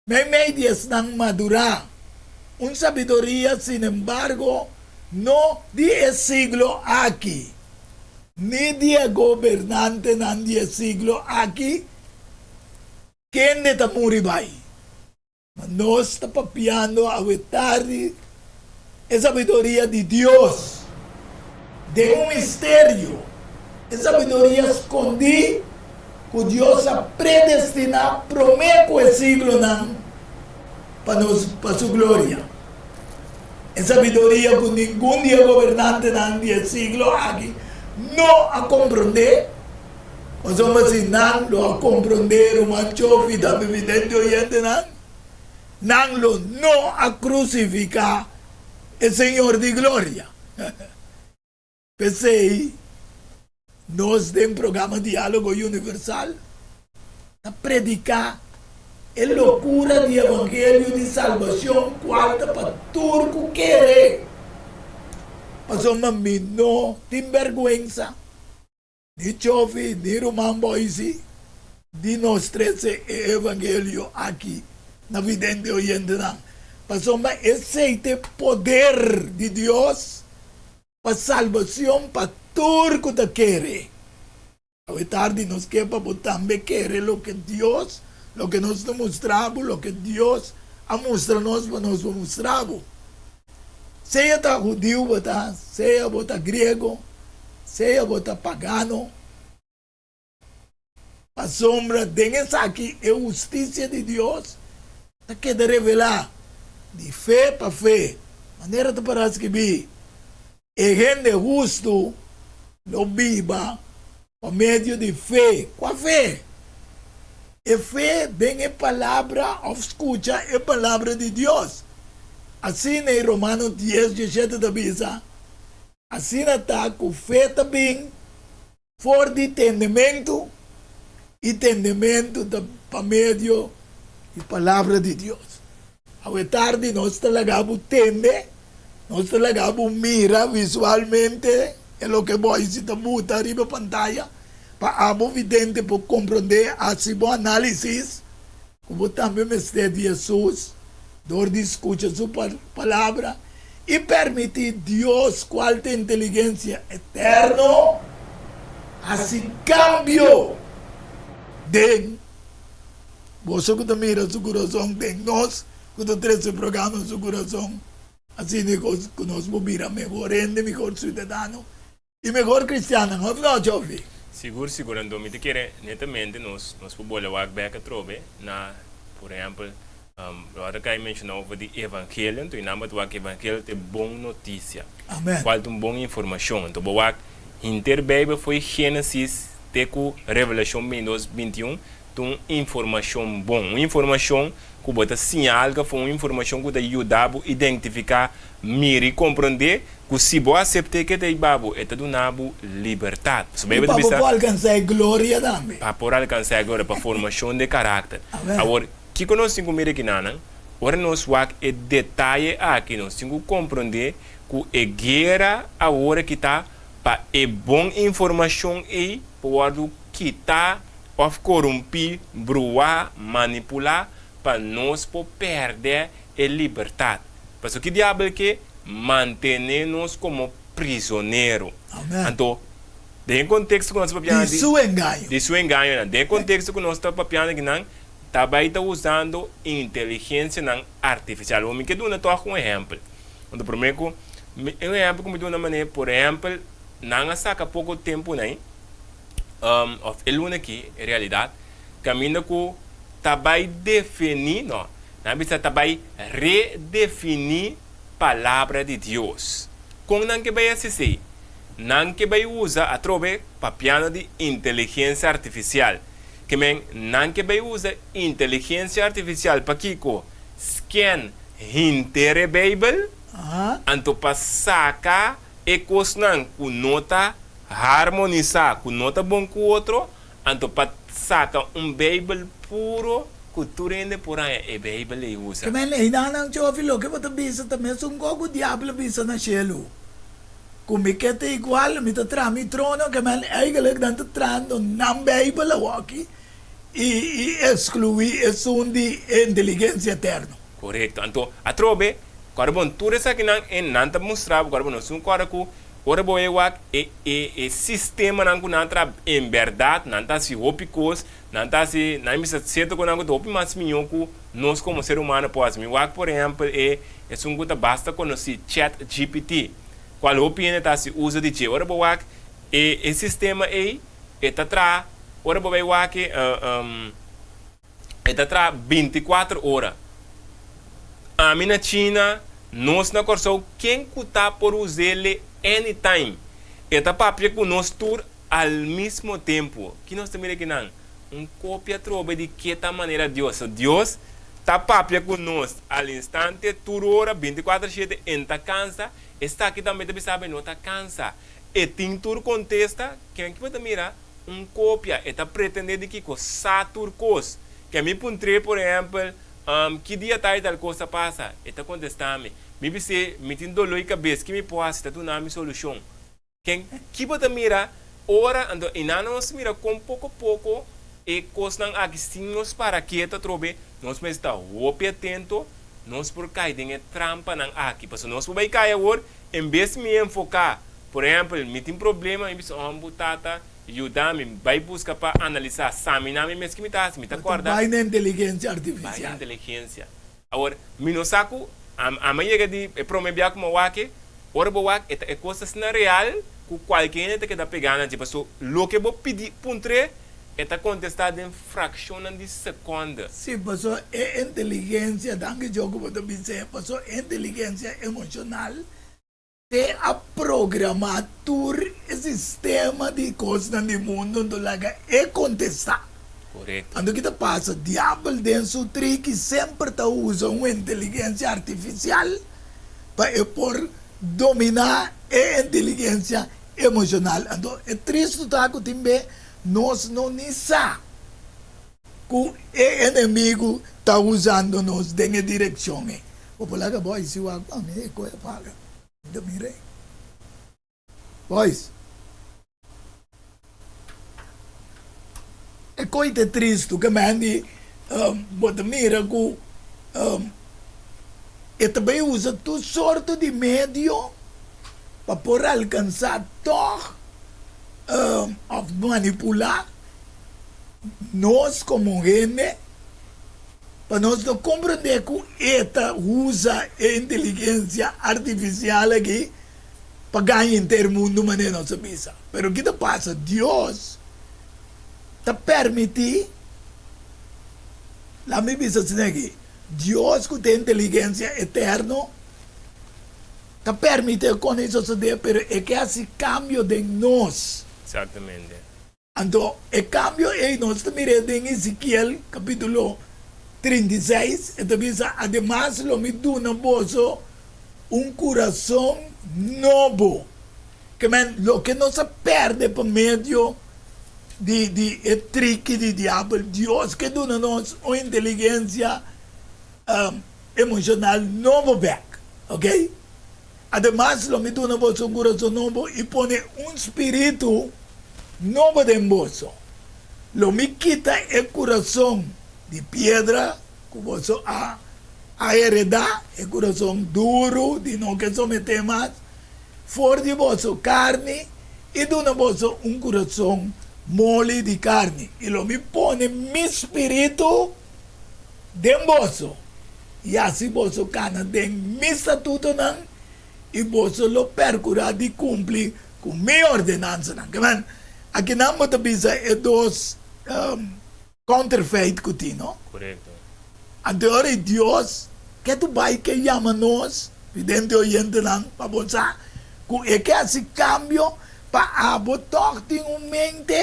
meimei di esnan madurá, un sabiduria, sinembargo, no di e siglo aki, ni di e gobernantenan di e siglo aki, Kende ta muri bai? Ma nos ta papiando awe tardi e sabiduria di Dios den un misterio, e sabiduria skondí ku Dios a predestiná promé ku e siglonan pa nos, pa su gloria. E sabiduria ku ningun di e gobernantenan di e siglo aki no a komprondé. Pasobra si nan lo a komprondé, ruman Chofi ta bibi den di oyentenan. Nan lo no a krusifiká e Señor di gloria. P'esei, nos den programa Diálogo Universal ta prediká e lokura di evangelio di salbashon kual ta pa tur ku kere. Pasobra mi no tin bèrgwensa, ni Chofi ni ruman Boisi, di nos trese e evangelio aki na vidente oyentenan, pasobra esei ta e poder di Dios Pa salbacion pa tur cu ta kere. Awe tardi nos ke pa bo tambe kere loke Dios, loke nos ta mustra bo, loke Dios a mustra nos pa nos por mustra bo. Sea ta hudiu bo ta, sea bo ta griego, sea bo ta pagano, Pasobra den esaki e hustisia di Dios ta keda revelá di fe pa fe, manera ta pará skibí, E hende hustu lo biba pa medio di fe. Kua fe? E fe den e Palabra òf skucha e Palabra di Dios. Asina e Romano dies diesshete ta bisa, Asina ta ku fe ta bin For di tendementu, i tendementu ta pa medio di Palabra di Dios. Awe tardi nos ta laga bo tende, nos ta laga bo mira visualmente e loke Boise ta buta riba pantaya, pa abo vidente por komprondé, hasi bo análisis Ku bo tambe mester di Hesus dor di skucha su palabra i permití Dios, kual ta inteligensia eterno, hasi kambio den boso ku ta mira su kurason, den nos ku ta trese programa su kurason. Asina ku nos por bira mehor hende, mehor siudadano I mehor cristiannan, of no, Jovi? Sigur, sigur. Anto mi ta kere netamente nos nos por bole wak bek atrobe na, por ehempel, lo a ta kai menciona over di evangelio, anto i nan bo ta wak evangelio ta e bon noticia. Amen. Cual ta un bon informacion. Anto bo wak henter Bijbel fo'i Genesis te cu Revelacion 22, 21 ta un informacion bon. Un informacion cu bo ta siña algo afo, un informacion cu ta yuda bo identifica, mira i comprende Ku si bo asept'é ke ta iba bo, e ta duna bo libertat. Pasobra I Beibel ta pa bo bisa. por alkansá e gloria tambe. Pa por alkansá e gloria, pa formashon di karakter. Amen. Awor, kiko nos tin ku mira kinanan? Ora nos wak e detaye aki, nos tin ku komprondé ku e guera awor aki ta pa e bon informashon ei por wòrdu kitá òf korumpí, bruá, manipulá, pa nos por pèrdè e libertat. Pasobra ki diabel ke Mantené nos komo prisonero. Amen. Anto, den e konteksto ku nos ta papiando Di su engaño. Di su engañonan. Den e konteksto ku nos ta papiando akinan, ta bai ta usando inteligensianan artifisial. Bo mi ke duna tòg un ehèmpel. Anto promé ku mi, un ehèmpel ku mi duna manera, por ehèmpel, nan a saka poko tempu nai, òf e luna aki, en realidat, kaminda ku ta bai definí, no, Nan bisa ta bai redefiní Palabra di Dios. Kon nan ke bai hasi esei? Nan ke bai usa atrobe papiando di inteligensia artifisial. Ke men nan ke bai usa inteligensia artifisial pa kiko? Scan hinter e Beibel, anto pa saka e kosnan ku no ta harmonisá, ku no ta bon ku otro, Anto pa saka un Beibel puro ku tur hende por haña e Beibel ei usa. Ke men einan chofi loke bo ta bisa ta mesun kos ku diabel a bisa na shelu, ku mi ke ta igual, mi ta traha mi trono, ke men eigenlijk nan ta trahando nan Beibel awoki i i ekskluí esun di e inteligensia eterno. Korekto. Anto atrobe, kòrda bon, tur esakinan e nan ta mustra bo, kòrda bon, nos tin kòrda ku Ora bo e wak e e e sistemanan ku nan tra en bèrdat nan ta hasi hopi kos, nan ta hasi nan bisa sierto ku nan ku ta hopi mas mihó ku nos komo ser humano por hasi. Mi wak por ehèmpel e esun ku ta basta konosí Chat GPT, kual hopi hende ta hasi uso di dje. Ora bo wak e e sistema ei e ta traha ora bo bai wak e E ta traha bintikuater ora. Ami na China, nos na Kòrsou, ken ku ta por us'é anytime. E ta papia ku nos tur al mismo tempu. Ki nos ta mira kinan? Un kopia atrobe di ke ta manera Dios. So Dios Ta papia ku nos al instante, tur ora, bintikuater shete, e n'ta kansa, esaki tambe ta bisa bo e no ta kansa. E tin tur kontesta, ken ki bo ta mira? Un kopia, e ta pretende di kiko? Sa tur kos. Ke mi puntr'é, por ehèmpel, ki dia tal i tal kos ta pasa? E ta kontestá mi. Mi bis'é, mi tin doló i kabes, ki mi por hasi? Ta duna mi solushon. Ken ki bo ta mira ora anto i nan nos mira kon poko poko e kosnan aki sin nos para ketu atrobe nos mester ta hopi atento nos por kai den e trampanan aki pasobra nos por bai kai awor en bes mi enfoka por ehempel mi tin problema mi bisa hombu tata yuda mi bai buska pa analisa samina mi mes ki mi ta hasi mi ta Bo ta korda bai na inteligensia bai na artifisial. inteligensia. Awor, mi no sa ku ami a yega di e prome bia ku mi a wak e, ora bo wak e ta e kos asina real ku kualke hende ta keda pegá na dje, paso loke bo pidi puntr'é e ta kontestá den frakshonnan di sekònde. Sí, paso e inteligensia, danki Djo ku bo ta bis'é, paso e inteligensia emoshonal Te a programá tur e sistema di kosnan di mundu, anto laga e kontestá. Korekto. Anto ki ta pasa? Diabel den su triki semper ta usa un inteligensia artifisial pa e por dominá e inteligensia emoshonal. Anto e tristu ta ku tin be nos no ni sa ku e enemigu ta usando nos den e direkshon ei. Bo por laga boys si wak pa mi e koe a paga. Mi ta mira ei. Boys. E koe ta tristu ke men di bo ta mira ku e ta bai usa tur sorto di medio pa por alkansa tòg òf manipulá nos komo hende. Pa nos no komprendé ku e ta usa e inteligensia artifisial aki pa gaña henter mundu manera nos a bisa. Pero ki ta pasa? Dios ta permití, laat mi bisa asina aki, Dios ku ta e inteligensia eterno ta permití kon ei sosodé, pero e ke hasi kambio den nos. Exactamente. Anto e kambio ei nos ta mir'é den Ezekiel kapítulo 36, e ta bisa, Ademas lo mi duna boso un kurason nobo. Ke men, loke nos a pèrdè pa medio di di e triki di diabel, Dios ke duna nos un inteligensia emoshonal nobo bèk. Oke? Ademas, lo mi duna boso un kurason nobo i pone un spiritu nobo den boso. Lo mi kita e kurason di piedra ku boso a a heredá, e kurason duru di no ke someté mas, for di boso karni i duna boso un kurason moli di karni. I lo mi pone mi spiritu den boso, i hasi boso kana den mi statutonan, i boso lo perkurá di kumpli ku mi ordenansanan. Ke men, akinan bo ta bisa e dos counterfeit ku tin, no? Korekto. Anto e ora ei Dios ke tu bai ke yama nos, vidente oyentenan, pa bo sa ku e ke hasi kambio pa abo tòg tin un mente.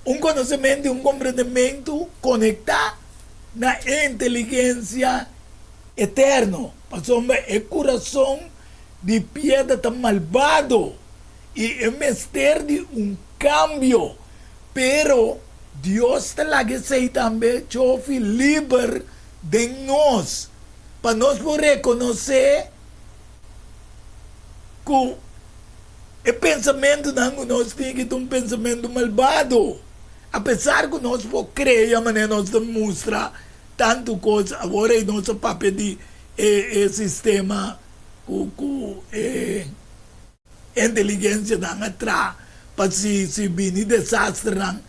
Un konosementu i un komprendementu konektá na e inteligensia eterno, pasobra e kurason di piedra ta malbado i e mester di un kambio. Pero Dios ta laga esei tambe chofi liber den nos, pa nos por rekonosé ku E pensamentunan ku nos tin ki ta un pensamentu malbado. Apesar ku nos por krea manera nos ta mustra tantu kos, awor ei nos a papia di e e sistema ku ku e inteligensianan a traha pa si si bini desasternan,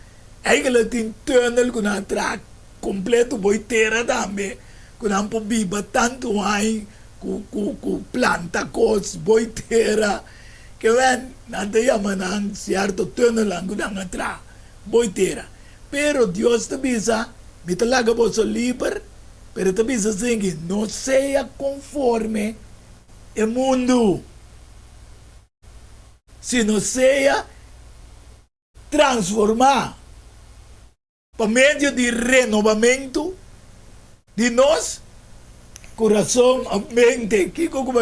eigentlik tin tunnel ku nan a traha kompleto bo i tera tambe ku nan por biba tantu aña ku ku ku planta kos bo i tera. Ke wen nan ta yama nan sierto tunnelnan ku nan a traha bo i tera. Pero Dios ta bisa, Mi ta laga boso liber, pero e ta bisa asinki, No sea konforme e mundu, sino sea transformá. Pa medio di renobamentu. Di nos kurason òf mente, kiko ku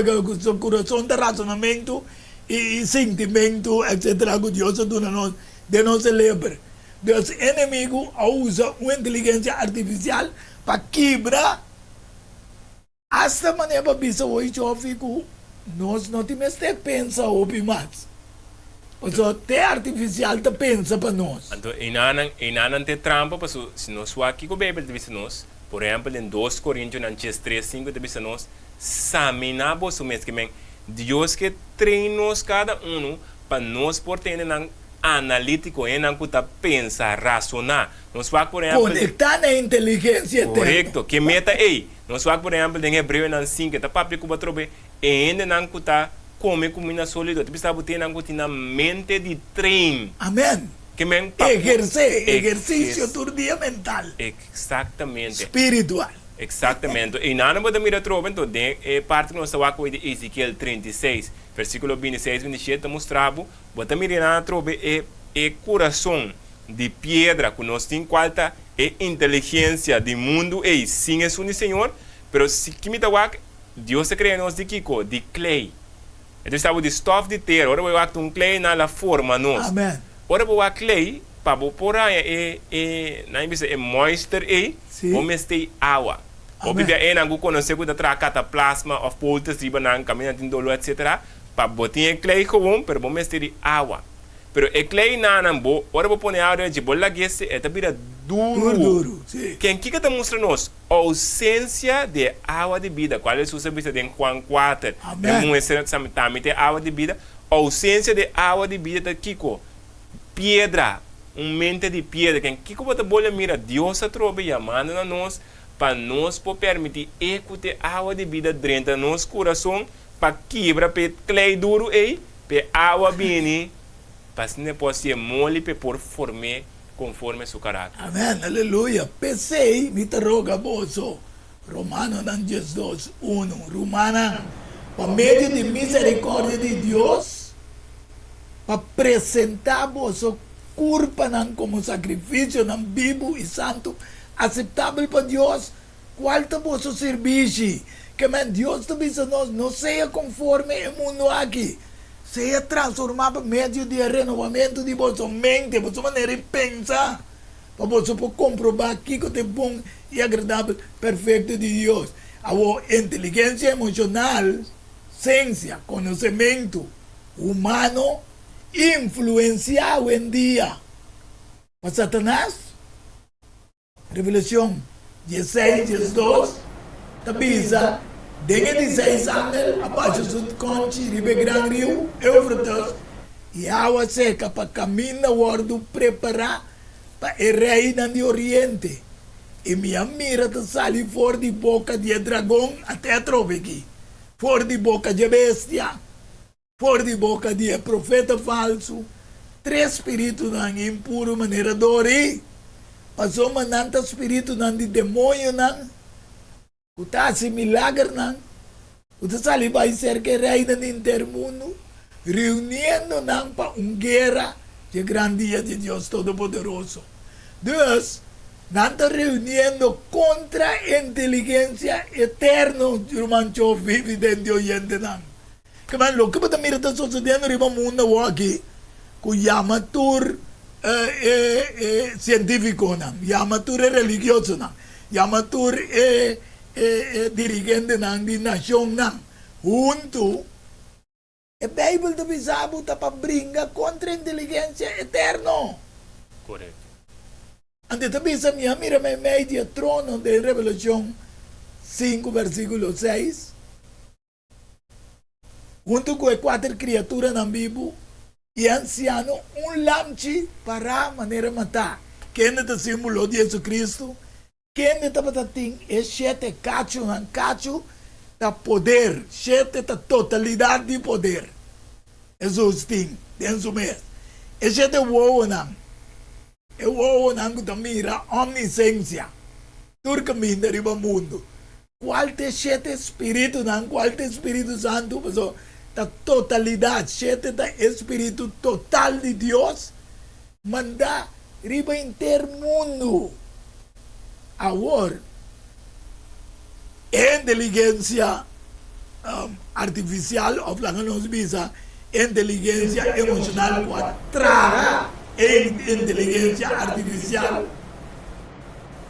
kurason ta rasonamentu i sintimentu etsetera ku Dios a duna nos den nos seleber. Dus enemigu a usa un inteligensia artifisial pa kibra asta manera pa bisa hoy Joffy ku nos no tin mester pensa hopi mas pasobra te artifisial ta pensa pa nos. Anto einanan einanan ta e trampa pasobra si nos wak kiko Beibel ta bisa nos, por ehempel den dos Korintionan ches tres sinku ta bisa nos, Saminá boso mes ke men Dios ke train nos kada unu pa nos por tene nan analítiko, hendenan ku ta pensa, rasoná. Nos wak por ehèmpel. Konektá na inteligensia eterno. Korekto. Ke meta ei? Nos wak por ehèmpel den Hebreonan sinku, e ta papia ku bo atrobe e hendenan ku ta kome kuminda sólido. Ta bisa bo tin hendenan ku tin nan mente di train. Amèn. Ke men pa por. Ehersé, ehersisio tur dia mental. Eksaktamente. Spiritual. Eksaktamente. Einan bo ta mira atrobe anto den e parti ku nos ta wak awor di Ezekiel 36, versíkulo 26, 27 ta mustra bo Bo ta mira nan atrobe e e kurason di piedra ku nos tin kual ta e inteligensia di mundu ei sin esun di Señor, pero si ki mi ta wak Dios a krea nos di kiko? Di klei. E ta bisa bo di stof di tera, ora bo wak ta un klei nan la forma nos. Amen. Ora bo wak klei pa bo por haña e e nan a bisa e moister ei Si. bo mester awa. Hopi Amen. bia einan ku konosé ku ta traha kataplasma òf poltes riba nan kaminda tin doló etsetera. Pa bo tin e klei gewoon, pero bo mester di awa. Pero e klei nanan bo, ora bo pone awa den dje, bo lag'é se, e ta bira duru. Duru, duru, si. Ken kiko ta mustra nos? Ousensia di e awa di bida, kual Hesus a bisa den Juan kuater. E Amen. muhé ser tambe ta e awa di bida. Ousensia di e awa di bida ta kiko? Piedra, un mente di piedra. Ken kiko bo ta bolbe mira? Dios atrobe yamando na nos pa nos por permití e ku ta e awa di bida drenta nos kurason Pa kibra p'e klei duru ei, p'e awa bini, pa asina e por hasié moli p'e por form'é konforme su karakter. Amèn, aleluya! P'esei mi ta roga boso, Romanonan 12, unu, Rumannan, pa medio di miserikòrdia di Dios, pa presentá boso kurpanan komo sakrifisionan bibu i santu, aseptabel pa Dios, Cual ta boso sirbishi? Kemen Dios ta bisa nos, no sea conforme e mundo aki. Sea transforma pa medio di e renovamento di boso mente, boso manera di pensa, pa boso por comproba kico ta e bon y agradabel perfecto di Dios. Awor, inteligencia emocional, ciencia, conocemento humano, influencia awendia pa Satanas. Revelashon dieseis 12 ta bisa, Den e dieseis angel a basha su konchi riba e gran riu Eufrates, i awa seka pa kaminda wòrdu prepará pa e reinan di oriente. I mi a mira ta sali for di boka di e dragon, ate atrobe aki, for di boka dje bestia, For di boka di e profeta falsu, tres spiritunan impuru manera dori, pasobra nan ta spiritunan di demoñonan ku ta hasi milagernan, ku ta sali bai serka e reinan di henter mundu, reuniendo nan pa un guera dje gran dia di Dios Todopoderoso. Dus, nan ta reuniendo kontra inteligensia eterno, ruman Chofi, vidente oyentenan. Kaba loke bo ta mira ta sosodiendo riba mundo awor aki ku yama tur e e sientifikonan, yama tur e religiosonan, yama tur e e dirigentenan di nashonnan huntu, e Beibel ta bisa bo ta pa bringa kontra inteligensia eterno. Korekto. Anto e ta bisa, Mi a mira meimei di e trono den Revelashon sinku versíkulo seis. Huntu ku e kuater kriaturanan bibu i e ansiano, un lamchi pará manera matá, kende ta símbolo di Jesucristo, kende tabata tin e shete kachunan. Kachu ta poder, shete ta totalidat di poder. Hesus tin den su mes e shete wowonan, e wowonan ku ta mira omnisensia, tur kaminda riba mundu. Kual ta e shete spiritunan? Kual ta e Spiritu Santu? Pasobra ta totalidat, shete ta e spiritu total di Dios mandá riba henter mundu. Awor, E inteligensia artifisial òf laga nos bisa inteligensia emoshonal ku a traha e inteligensia artifisial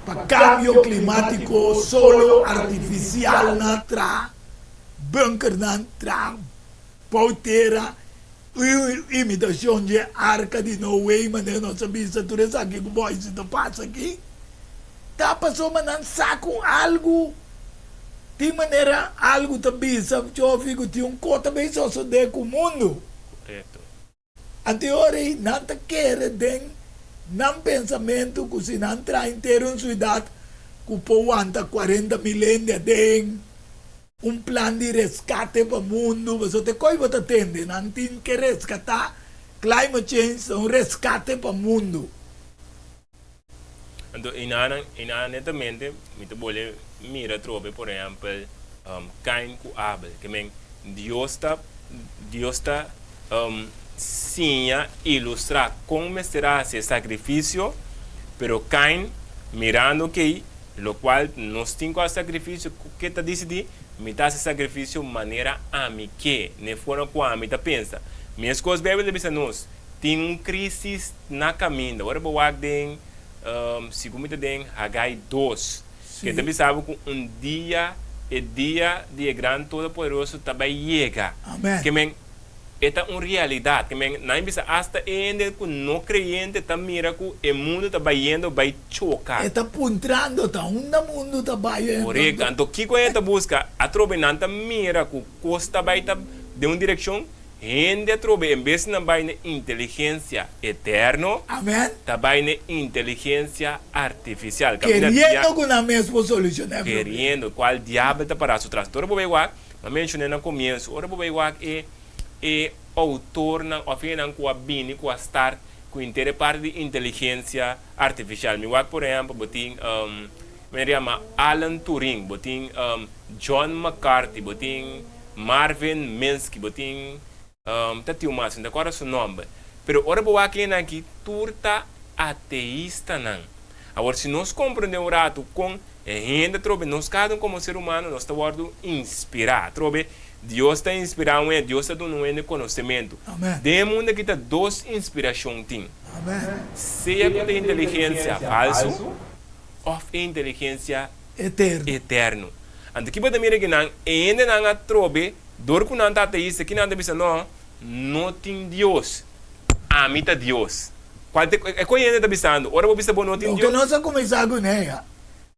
pa kambio klimátiko solo artifisial nan traha bunkernan traha bou tera imitashon dje arka di Noe manera nos a bisa tur esaki ku boisi ta pasa aki ta pasobra nan sa ku algu tin manera algu ta bisa Jofi ku tin un kos ta bay sosode ku mundu. Korekto. Anto e ora ei nan ta kere den nan pensamentu ku si nan traha henter un siudat ku por wanta 40,000 hende aden, Un plan di reskate pa mundu, pasobra te koi bo ta tende, nan tin ke reskatá, climate change ta un reskate pa mundu. Anto enanan, enanan netamente mi ta bole mira atrobe por ehempel Kain ku Abel, ke men Dios ta Dios ta siña ilustrá kon mester a hasi e sakrifisio, pero Kain mirando kei Lokual nos tin ku hasi sakrifisio, ku ke ta disidí, Mi ta hasi sakrifisio manera ami ke, n'e forma ku ami ta pensa. Meskos Beibel ta bisa nos, tin un krísis na kaminda. Ora bo wak den, sigun mi ta den Hagai dos, ke ta bisa bo ku un dia, e dia di e Gran Todopoderoso ta bai yega. Ke men. E ta un realidat. Ke men nan bisa asta e hende ku no kreyente ta mira ku e mundu ta bayendo bai choka. E ta puntrando ta unda mundu ta bayendo. Korekto. Anto kiko e ta buska? Atrobe nan ta mira ku kos ta bai ta den un direkshon, hende atrobe en bes di nan bai na inteligensia eterno, Amen. ta bai na inteligensia artifisial. Kaminda Keriendo ku nan mes por solushoná e problema. Keriendo, kual diabel ta pará su tras. Anto ora bo bai wak. M'a menshoné na komienso, ora bo bai wak e e outornan òf hendenan ku a bini ku a start ku henter e parti di inteligensia artifisial. Mi wak por ehèmpel bo tin mester yama Alan Turing, bo tin John McCarthy, bo tin Marvin Minsky, bo tin ta tin un mas, mi ta kòrda su nòmber. Pero ora bo wak hendenan aki tur ta ateistanan. Awor si nos komprondé un ratu kon E hende atrobe, nos kada un komo ser humano, nos ta wòrdu inspirá. Atrobe, Dios ta inspirá un hende, Dios ta duna un hende konosementu. Den e mundu aki ta dos inspirashon tin, sea ku ta inteligensia falsu òf e inteligensia eterno. Anto ki bo ta mira kinan? E hendenan atrobe, dor ku nan ta ateista, kinan ta bisa, No, no tin Dios. Ami ta Dios. Cual ta e cu hende ta bisando? Ora bo bisa bo no tin Loke Dios? nos a cuminsa cu ne,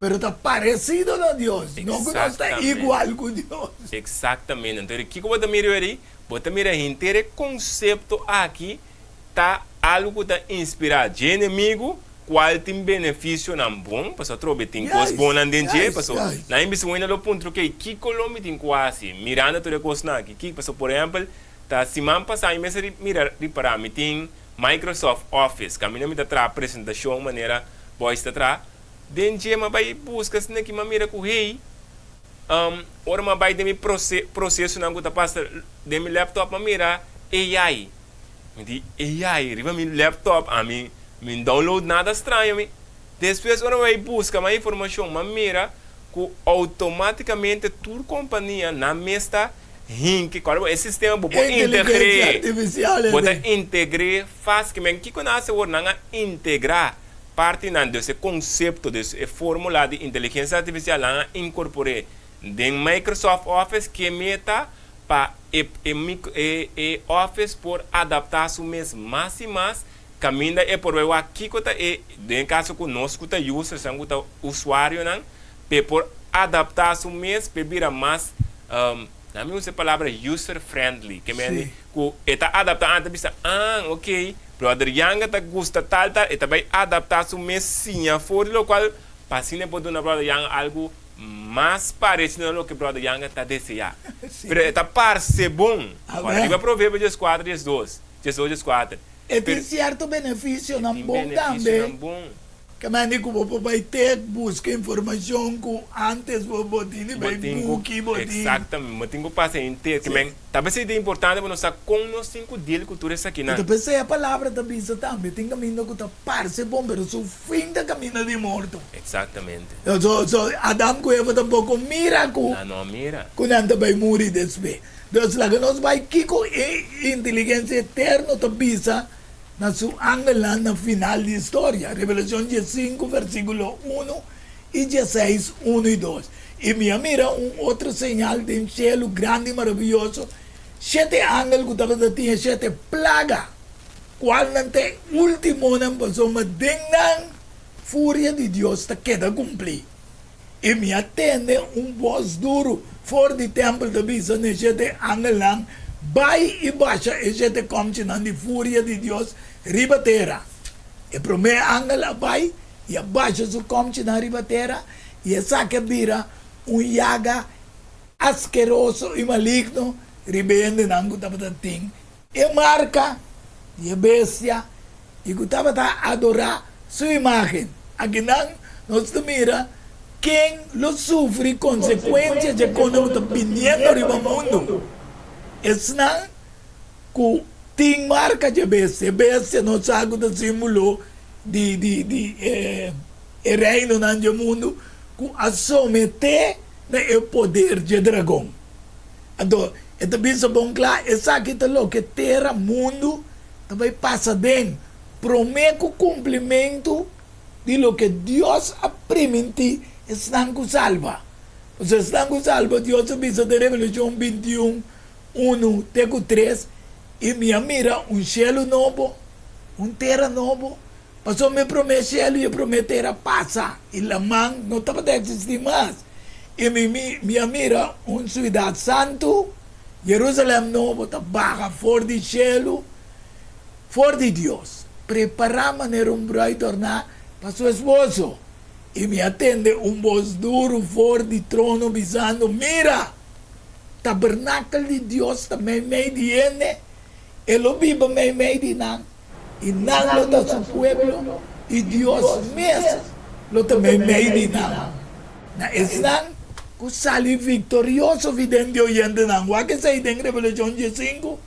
pero ta parecido na Dios, no cu nos ta igual cu Dios. Exactamente. Entonces, kico bo ta mira ahí? Bo ta mira henter e concepto aki ta algo cu ta inspira dje enemigo, cual tin beneficionan bon, pasobra atrobe tin cos bonnan den dje, pasobra nan a bisa un hende lo puntra, ok, kico lo mi tin cu haci mirando tur e cosnan aki? Kico? Pasobra, por ehempel, Ta siman pasá mi mester mira ripará mi tin Microsoft Office kaminda mi ta traha presentashon manera Boyce ta traha den dje m'a bai buska asina ki m'a mira ku hey ora m'a bai den mi prosesonan ku ta pasa den mi laptop m'a mira AI mi di AI riba mi laptop ami mi no download nada straño mi despues ora m'a bai buska mas informashon m'a mira ku outomatikamente tur kompania nan mes ta Hinki, kòrda bo e sistema bo por Inteligencia integr'é. artificial Bo ta ete. integr'é fásil. Ke men kiko nan hasi awor? Nan a integrá partinan dus e konsepto, dus e fórmula di inteligencia artifisial nan a inkorpor'é den Microsoft Office ke meta pa e e e e Office por adaptá su mes mas i mas kaminda e por bai wak kiko ta e, den e kaso ku nos ku ta users nan ku ta usuarionan, p'e por adaptá su mes p'e bira mas nan mi usa e palabra user friendly ke mende ku e ta adaptá antes ta bisa ah ok brother Yanga ta gusta tal tal e ta bai adaptá su mes siña for di lokual pa asina e por duna brother Yanga algu mas parecido na loke brother Yanga ta deseá pero e ta parse bon ora riba Proverbio 14 12 18 14 E tin sierto benefisionan e tin bon tambe. benefisionan bon. Ke mende ku bo por bai tek buska informashon ku antes bo bo tin di Bo bai tin ku, buki, bo tin. exactamente, bo tin ku pasa henter. Ke men, ta p'esei ta importante pa nos sa kon nos tin ku deal ku tur I esakinan. ta p'esei e palabra ta bisa tambe, tin kaminda ku ta parse bon, pero su fin ta kaminda di morto. Exactamente. So, so Adam ku Eva tampoko mira ku. Nan no a mira. Ku nan ta bai muri despues. Dus laga nos bai kiko e inteligensia eterno ta bisa na su angelnan na final di historia, Revelashon diesinku versíkulo unu i dieseis unu i dos. I mi a mira un otro señal den shelu grandi i maravioso, shete angel ku tabata tin e shete plaga, kualnan ta e últimonan, pasobra den nan furia di Dios ta keda kumplí. I mi a tende un bos duru for di tèmpel ta bisa na e shete angelnan, Bai i basha e shete kòmchinan di furia di Dios riba tera. E promé angel a bai i a basha su kòmchinan riba tera, i esaki a bira un yaga askeroso i maligno riba e hendenan ku tabata tin e marka di e bestia i ku tabata adorá su imágen. Akinan nos ta mira ken lo sufri konsekuensia dje kosnan ku ta biniendo riba mundu, esnan ku tin marka dje bestia. E bestia nos sa ku ta símbolo di di di e reinonan dje mundu ku a someté na e poder dje dragon. Anto e ta bisa bon kla, esaki ta loke tera, mundu, ta bai pasa den promé ku kumplimentu di loke Dios a primintí esnan ku salba. Pasobra esnan ku salba, Dios a bisa den Revelashon bintiun, unu te ku tres, I mi a mira un shelu nobo, un tera nobo, pasobra e promé shelu i e promé tera pasa, i laman no tabata eksistí mas. I mi mi a mira un siudat santu, Jerusalèm nobo, ta baha for di shelu, for di Dios, prepará manera un bruid orná pa su esposo. I mi a tende un bos duru for di trono bisando, Mira! Tabernakel di Dios ta meimei di hende, e lo biba meimei di nan, i nan lo ta su pueblo, i Dios mes lo ta meimei di nan. Na esnan ku sali viktorioso vidente oyentenan, wak esei den Revelashon diesinku,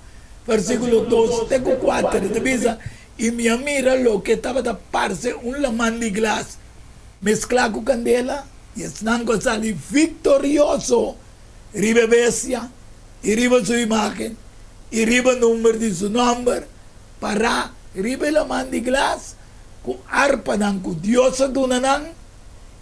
versíkulo dos te ku kuater, e ta bisa, I mi a mira loke tabata parse un laman di glas mesklá ku kandela, i esnan ku a sali viktorioso riba e bestia, i riba su imágen, i riba number di su nòmber, pará riba e laman di glas ku arpanan ku Dios a duna nan,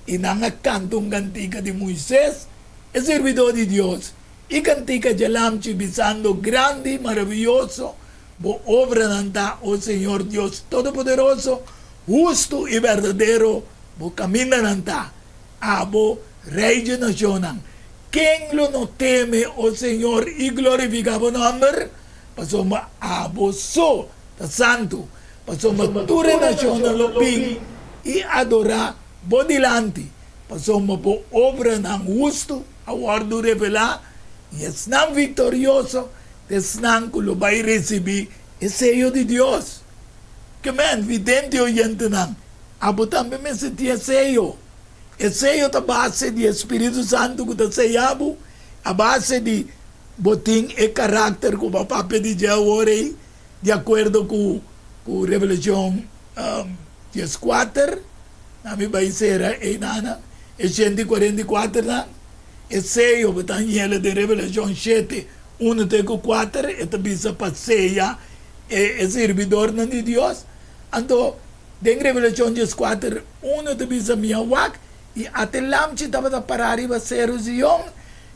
i nan a kanta un kantika di Moises, e sirbidó di Dios, i kantika dje Lamchi, bisando, Grandi i maravioso bo obranan ta, o Señor Dios Todopoderoso, hustu i berdadero bo kamindanan ta, abo, Rei dje nashonnan. Ken lo no teme, o Señor, i glorifiká bo nòmber? Pasobra abo so ta santu, pasobra tur e nashonnan lo bin i adorá bo dilanti, pasobra bo obranan hustu a wòrdu revelá, i esnan viktorioso ta esnan ku lo bai risibí e seyo di Dios. Ke men, vidente oyentenan, abo tambe mester tin e seyo. E seyo ta base di e Spiritu Santu ku ta seya bo, a base di bo tin e karakter ku bo a papia di dje awor ei, di akuerdo ku Revelashon dieskuater. Na mi bai sera einana e 144 nan, e seyo bo ta hañ'el den Revelashon shete, unu te ku kuater, e ta bisa pa seya e sirbidornan di Dios. Anto den Revelashon 14, unu ta bisa, Mi a wak, i ata e lamchi tabata pará riba Seru Zion,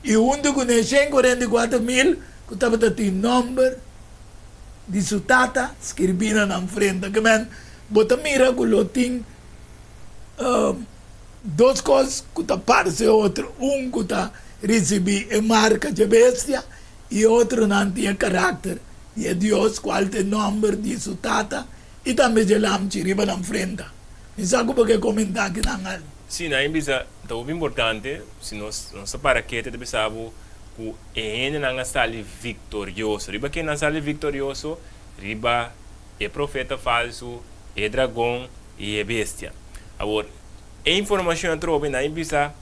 i huntu kuné 144.000 ku tabata tin nòmber di su tata skirbí na nan frente. Kimen bo ta mira ku lo tin dos kos ku ta parse otro, un ku ta risibí e marka dje bestia i otronan tin e karakter di e Dios kual ta e nòmber di su tata i tambe dje lamchi riba nan frenta. Mi sa ku bo ke komentá kinan algu. Sí, nan a bisa, ta hopi importante si nos nos ta para kete ta bisa bo ku e hendenan a sali viktorioso. Riba ken nan sali viktorioso? Riba e profeta falsu, e dragon i e bestia. Awor, e informashon atrobe nan bisa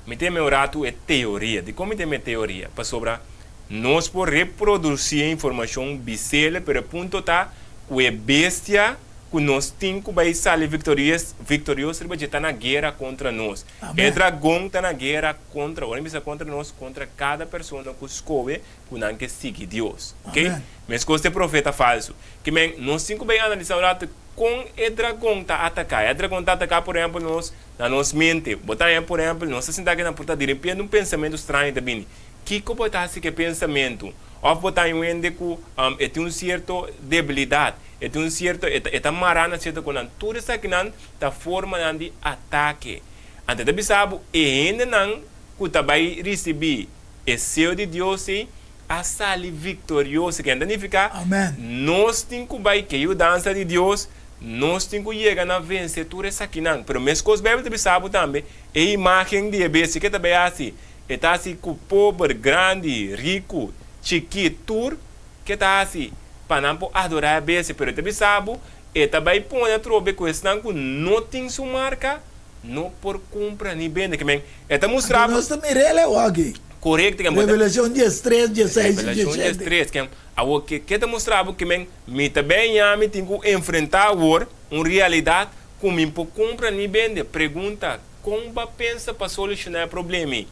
mi tin e ratu e teoria. Dikon mi tin e teoria? Pasobra nos por reprodusí e informashon bisele, pero e punto ta ku e bestia ku nos tin ku bai sali viktorios viktorioso riba dje ta na guera kontra nos. E dragon ta na guera kontra, ora mi bisa kontra nos, kontra kada persona ku skohe ku nan ke sigui Dios. Ok? Meskos ta e profeta falsu. Ke men, nos tin ku bai analisá un ratu kon e dragon ta ataká. E dragon ta ataká, por ehèmpel, nos na nos mente. Bo ta haña, por ehèmpel, nos ta sinta aki na porta, direpente un pensamentu straño ta bini. Kiko bo ta hasi ku e pensamentu? Òf bo ta haña un hende ku e tin un sierto debilidat, e tin un sierto, e ta e ta mará na sierto kosnan. Tur esakinan ta formanan di atake. Anto e ta bisa bo, e hendenan ku ta bai risibí E seo di Dios ei a sali viktorioso. Ken ta nifiká? Nos tin ku bai ke yudansa di Dios, nos tin ku yega na vense tur esakinan. Pero meskos Beibel ta bisa bo tambe, e imágen di e bestia ke ta bai hasi, e ta hasi ku pober, grandi, riku, chikí, tur ke ta hasi pa nan por adorá e bestia. Pero e ta bisa bo, e ta bai pone atrobe ku esnan ku no tin su marka no por kumpra ni bende. Ke men, E ta mustra Anto nos ta mira el awo aki. Korekto ken bo ta. Revelashon diestres, dieseis i Revelashon diesshete. diestres ken awor ke ke ta mustra bo ke men mi ta ben ya mi tin ku enfrenta awor un realidat ku mi por kumpra ni bende. Pregunta, kon bo a pensa pa solushona e problema ei?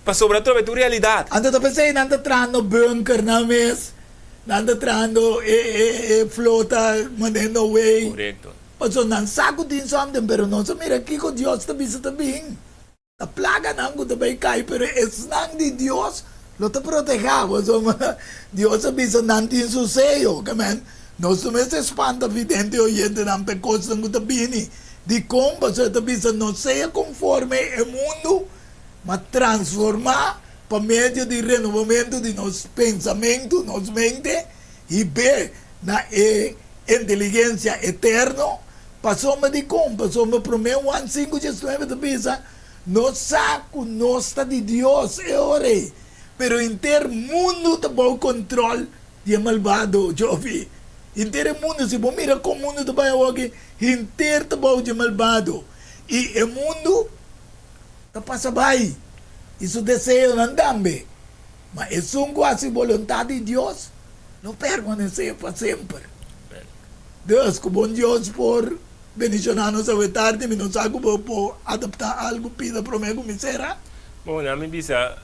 Pasobra atrobe ta un realidat. Anto ta p'esei nan ta trahando bunkernan mes, nan ta trahando e e e flota manera Noe. Korekto. Pasobra nan sa ku tin something, pero nos a mira kiko Dios ta bisa ta bin. Ta plaganan ku ta bai kai, pero esnan di Dios lo ta protehá. Pasobra Dios a bisa nan tin su seyo. Amen. Nos no mester spanta vidente i oyentenan pa e kosnan ku ta bini. Dikon? Pasobra e ta bisa no sea konforme e mundu, ma transformá pa medio di renobamentu di nos pensamentu, nos mente, hib'é na e inteligensia eterno, pasobra dikon? Pasobra Promé Juan sinku diesnuebe ta bisa, Nos sa ku nos ta di Dios e ora ei, pero henter mundu ta bou kontrol di e malbado. Jovi, henter e mundu, si bo mira kon mundu ta bai awoki, henter ta bou di e malbado, i e mundu ta pasa bai, i su deseonan tambe. Ma esun ku hasi boluntat di Dios lo permanesé pa semper. Dus, ku bon Dios por bendishoná nos awe tardi, mi no sa ku bo por adaptá algu pida promé ku mi sera. Bon, na mi bisa,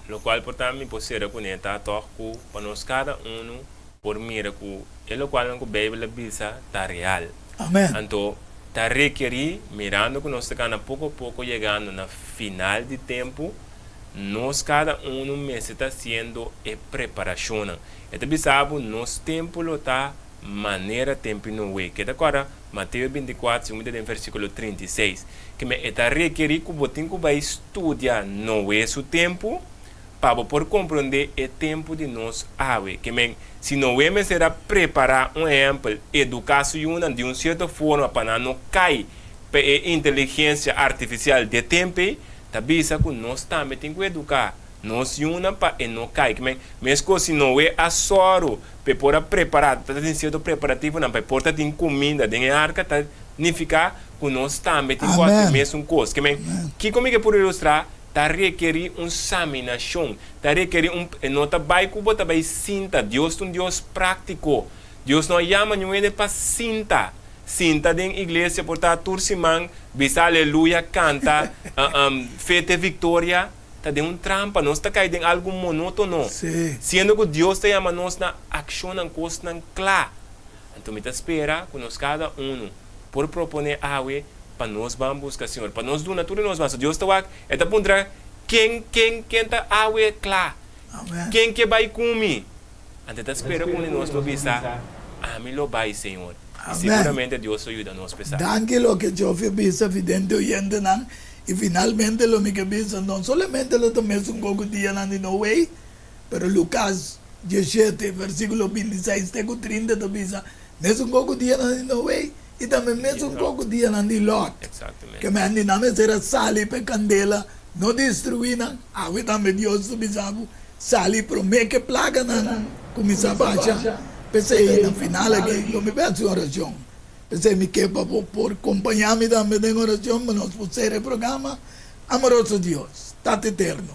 lokual por ta mi por sera kuné ta tòg ku pa nos kada unu por mira ku e lokualnan ku Beibel a bisa ta real. Amèn. Anto, ta rekerí, mirando ku nos ta kana poko poko yegando na final di tempu, Nos kada unu mester ta hasiendo e preparashonnan. E ta bisa bo nos tempu lo ta manera tempu Noe. Ke ta kòrda Mateo bintikuater segun mi ta den versíkulo 36. Ke men e ta rekerí ku bo tin ku bai studia Noe su tempu pa bo por komprondé e tempu di nos awe. Ke men si Noe mester a prepará un ehèmpel, eduká su yunan di un sierto forma pa nan no kai pa e inteligensia artifisial di e tempu ei, ta bisa ku nos tambe tin ku eduká nos yunan pa e no kai. Kimen, meskos si Noe a sòru pa e por a prepará, ta tin sierto preparativonan pa e por ta tin kuminda den e arka, ta nifiká ku nos tambe tin ku hasi mesun kos. Kimen, kiko mi ke por ilustrá? Ta rekerí un saminashon, ta rekerí un, e no ta bai ku bo ta bai sinta. Dios ta un Dios práktiko. Dios no a yama niun hende pa sinta. Sinta den iglesia por ta tur siman bisa aleluya canta fe te victoria ta den un trampa nos ta cay den algo monotono siendo cu Dios ta yama nos na accionnan cosnan cla anto mi ta spera cu nos cada uno por propone awe pa nos ban busca Señor pa nos duna tur di nos mas Dios ta wak e ta puntra ken ken ken ta awe cla ken ke bay cu mi anto e ta spera cu un di nos lo bisa ami lo bay Señor. I siguramente Dios lo yuda nos p'esaki. Danki loke Jofi a bisa vidente oyentenan i finalmente lo mi ke bisa no solamente lo ta mesun gogo dianan di Noe, pero Lukas diesshete versikulo bintiseis te ku trinta ta bisa mesun gogo dianan di Noe i tambe mesun gogo dianan di Lot. Ke men di nan mester a sali p'e kandela no destruí nan, awe tambe Dios ta bisa bo Sali promé ku e plaganan kuminsá basha. P'esei, na final aki, lo mi p'e hasi un orashon. P'esei mi ke pa bo por kompañá mi tambe den orashon pa nos por sera e programa. Amoroso Dios, Tata Eterno,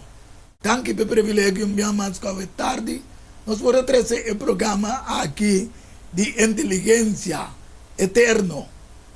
danki pa e privilegio un bia mas ku awe tardi nos por a trese e programa aki di Inteligensia Eterno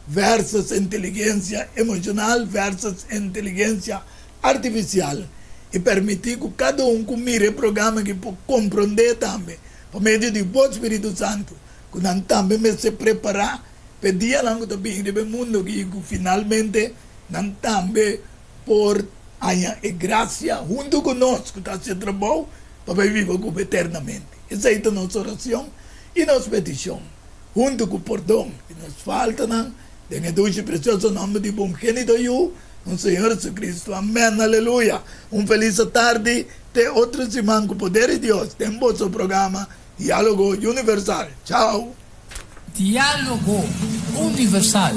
versus inteligensia emoshonal versus inteligensia artifisial i permití ku kada un ku mira e programa aki por komprondé tambe pa medio di bo Spiritu Santu ku nan tambe mester prepará pa e dianan ku ta bini riba e mundu aki i ku finalmente nan tambe por haña e grasia huntu ku nos ku ta hasi e trabou pa bai biba ku bo eternamente. Esei ta nos orashon i nos petishon, huntu ku pordon di nos faltanan, den e dushi i presioso nòmber di bo ungenito Yu, nos Señor Jesucristo. Amèn. Aleluya! Un felis atardi te otro siman ku poder di Dios den boso programa Diálogo Universal. Chao! Diálogo Universal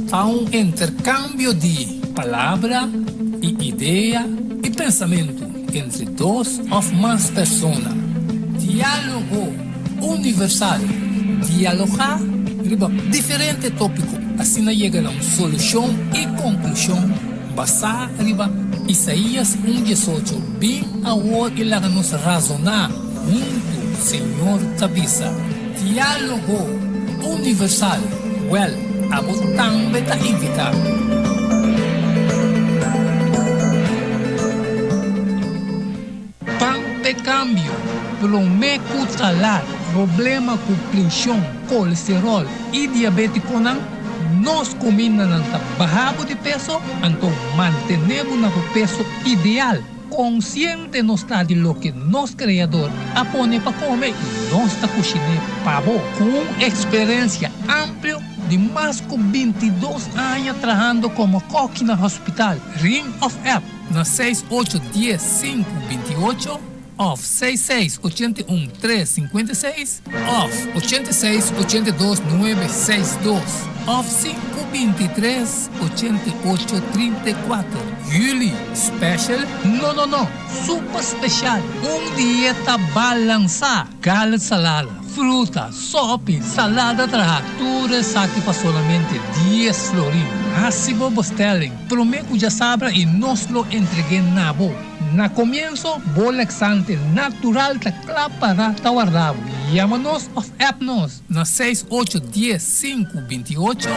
ta un interkambio di palabra i idea i pensamentu entre dos òf mas persona. Diálogo Universal, dialogá riba diferente tópiko, asina yega na un solushon i konklushon basá riba Isaías un diesocho, Bin awor i laga nos razoná. Huntu, Señor ta bisa. Diálogo Universal, Wèl, abo tambe ta invitá. Pan p'e kambio, promé ku ta lat, problema ku prenshon, kolesteròl i diabétikonan, nos kumindanan ta baha bo di peso, anto mantené bo na bo peso ideal. Konsiente nos ta di loke nos Kreador a pone pa kome i nos ta kushiné pa bo. Ku un eksperensia amplio di mas ku 22 aña trahando komo kòki na hospital, ring òf app na seis ocho dies sinku binti ocho òf seis seis 81 tres 56 òf 86 82 nuebe seis dos òf sinku 23 88 34. Juli special? No no no! Super special! Un dieta balansá! Gala salada, fruta, sopi, salada traha, tur esaki pa solamente 10 florin. Hasi bo bestelling promé ku djasabra i nos lo entreg'é na bo. Na komienso, bo laxante natural ta kla para ta warda bo. Yama nos òf app nos na seis ocho dies sinku 28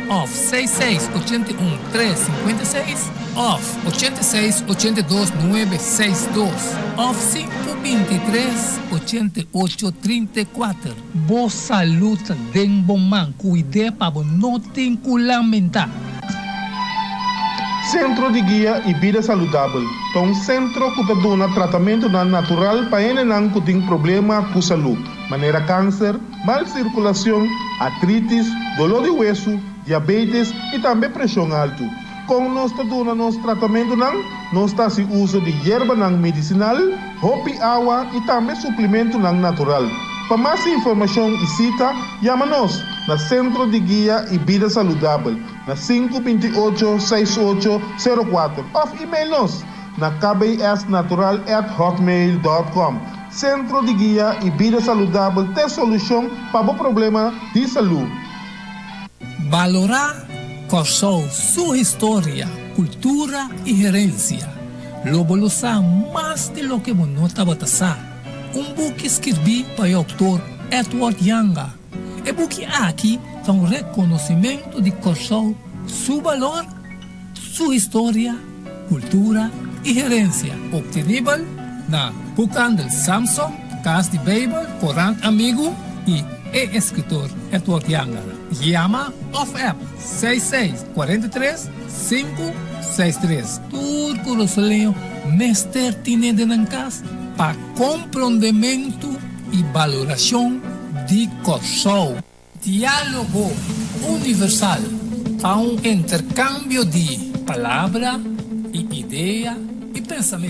òf seis seis 81 tres 56 òf 86 82 nuebe seis dos òf sinku 23 88 34. Bo salud ta den bo man, kuid'é pa bo no tin ku lamentá. Sentro di Guia i Bida Saludabel ta un sentro ku ta duna tratamentunan natural pa hendenan ku tin problema ku salú, manera kanser, mal sirkulashon, artritis, doló di wesu, diabetes i tambe preshon altu. Kon nos ta duna nos tratamentunan? Nos ta hasi uso di yerbanan medisinal, hopi awa i tambe suplimentunan natural. Pa mas informashon i sita, yama nos na Sentro di Guia i Bida Saludabel na sinku 28 seis ocho sero kuater òf email nos na kbsnatural@hotmail.com. Sentro di Guia i Bida Saludabel t'e solushon pa bo problema di salú. Balorá Kòrsou su historia, kultura i herensia. Lo bo lo sa mas di loke bo no tabata sa. Un buki skirbí pa e outor Edward Janga. E buki aki ta un rekonosimentu di Kòrsou su balor, su historia, kultura i herensia. Optenibel na Boekhandel Samson, Kas di Beibel, Korant Amigu i e eskritor Edward Janga. Yama òf app seis seis 43 sinku seis tres. Tur kurasoleño mester tine den nan kas pa komprondementu i balorashon di Kòrsou. Diálogo Universal ta un interkambio di palabra i idea i pensamentu.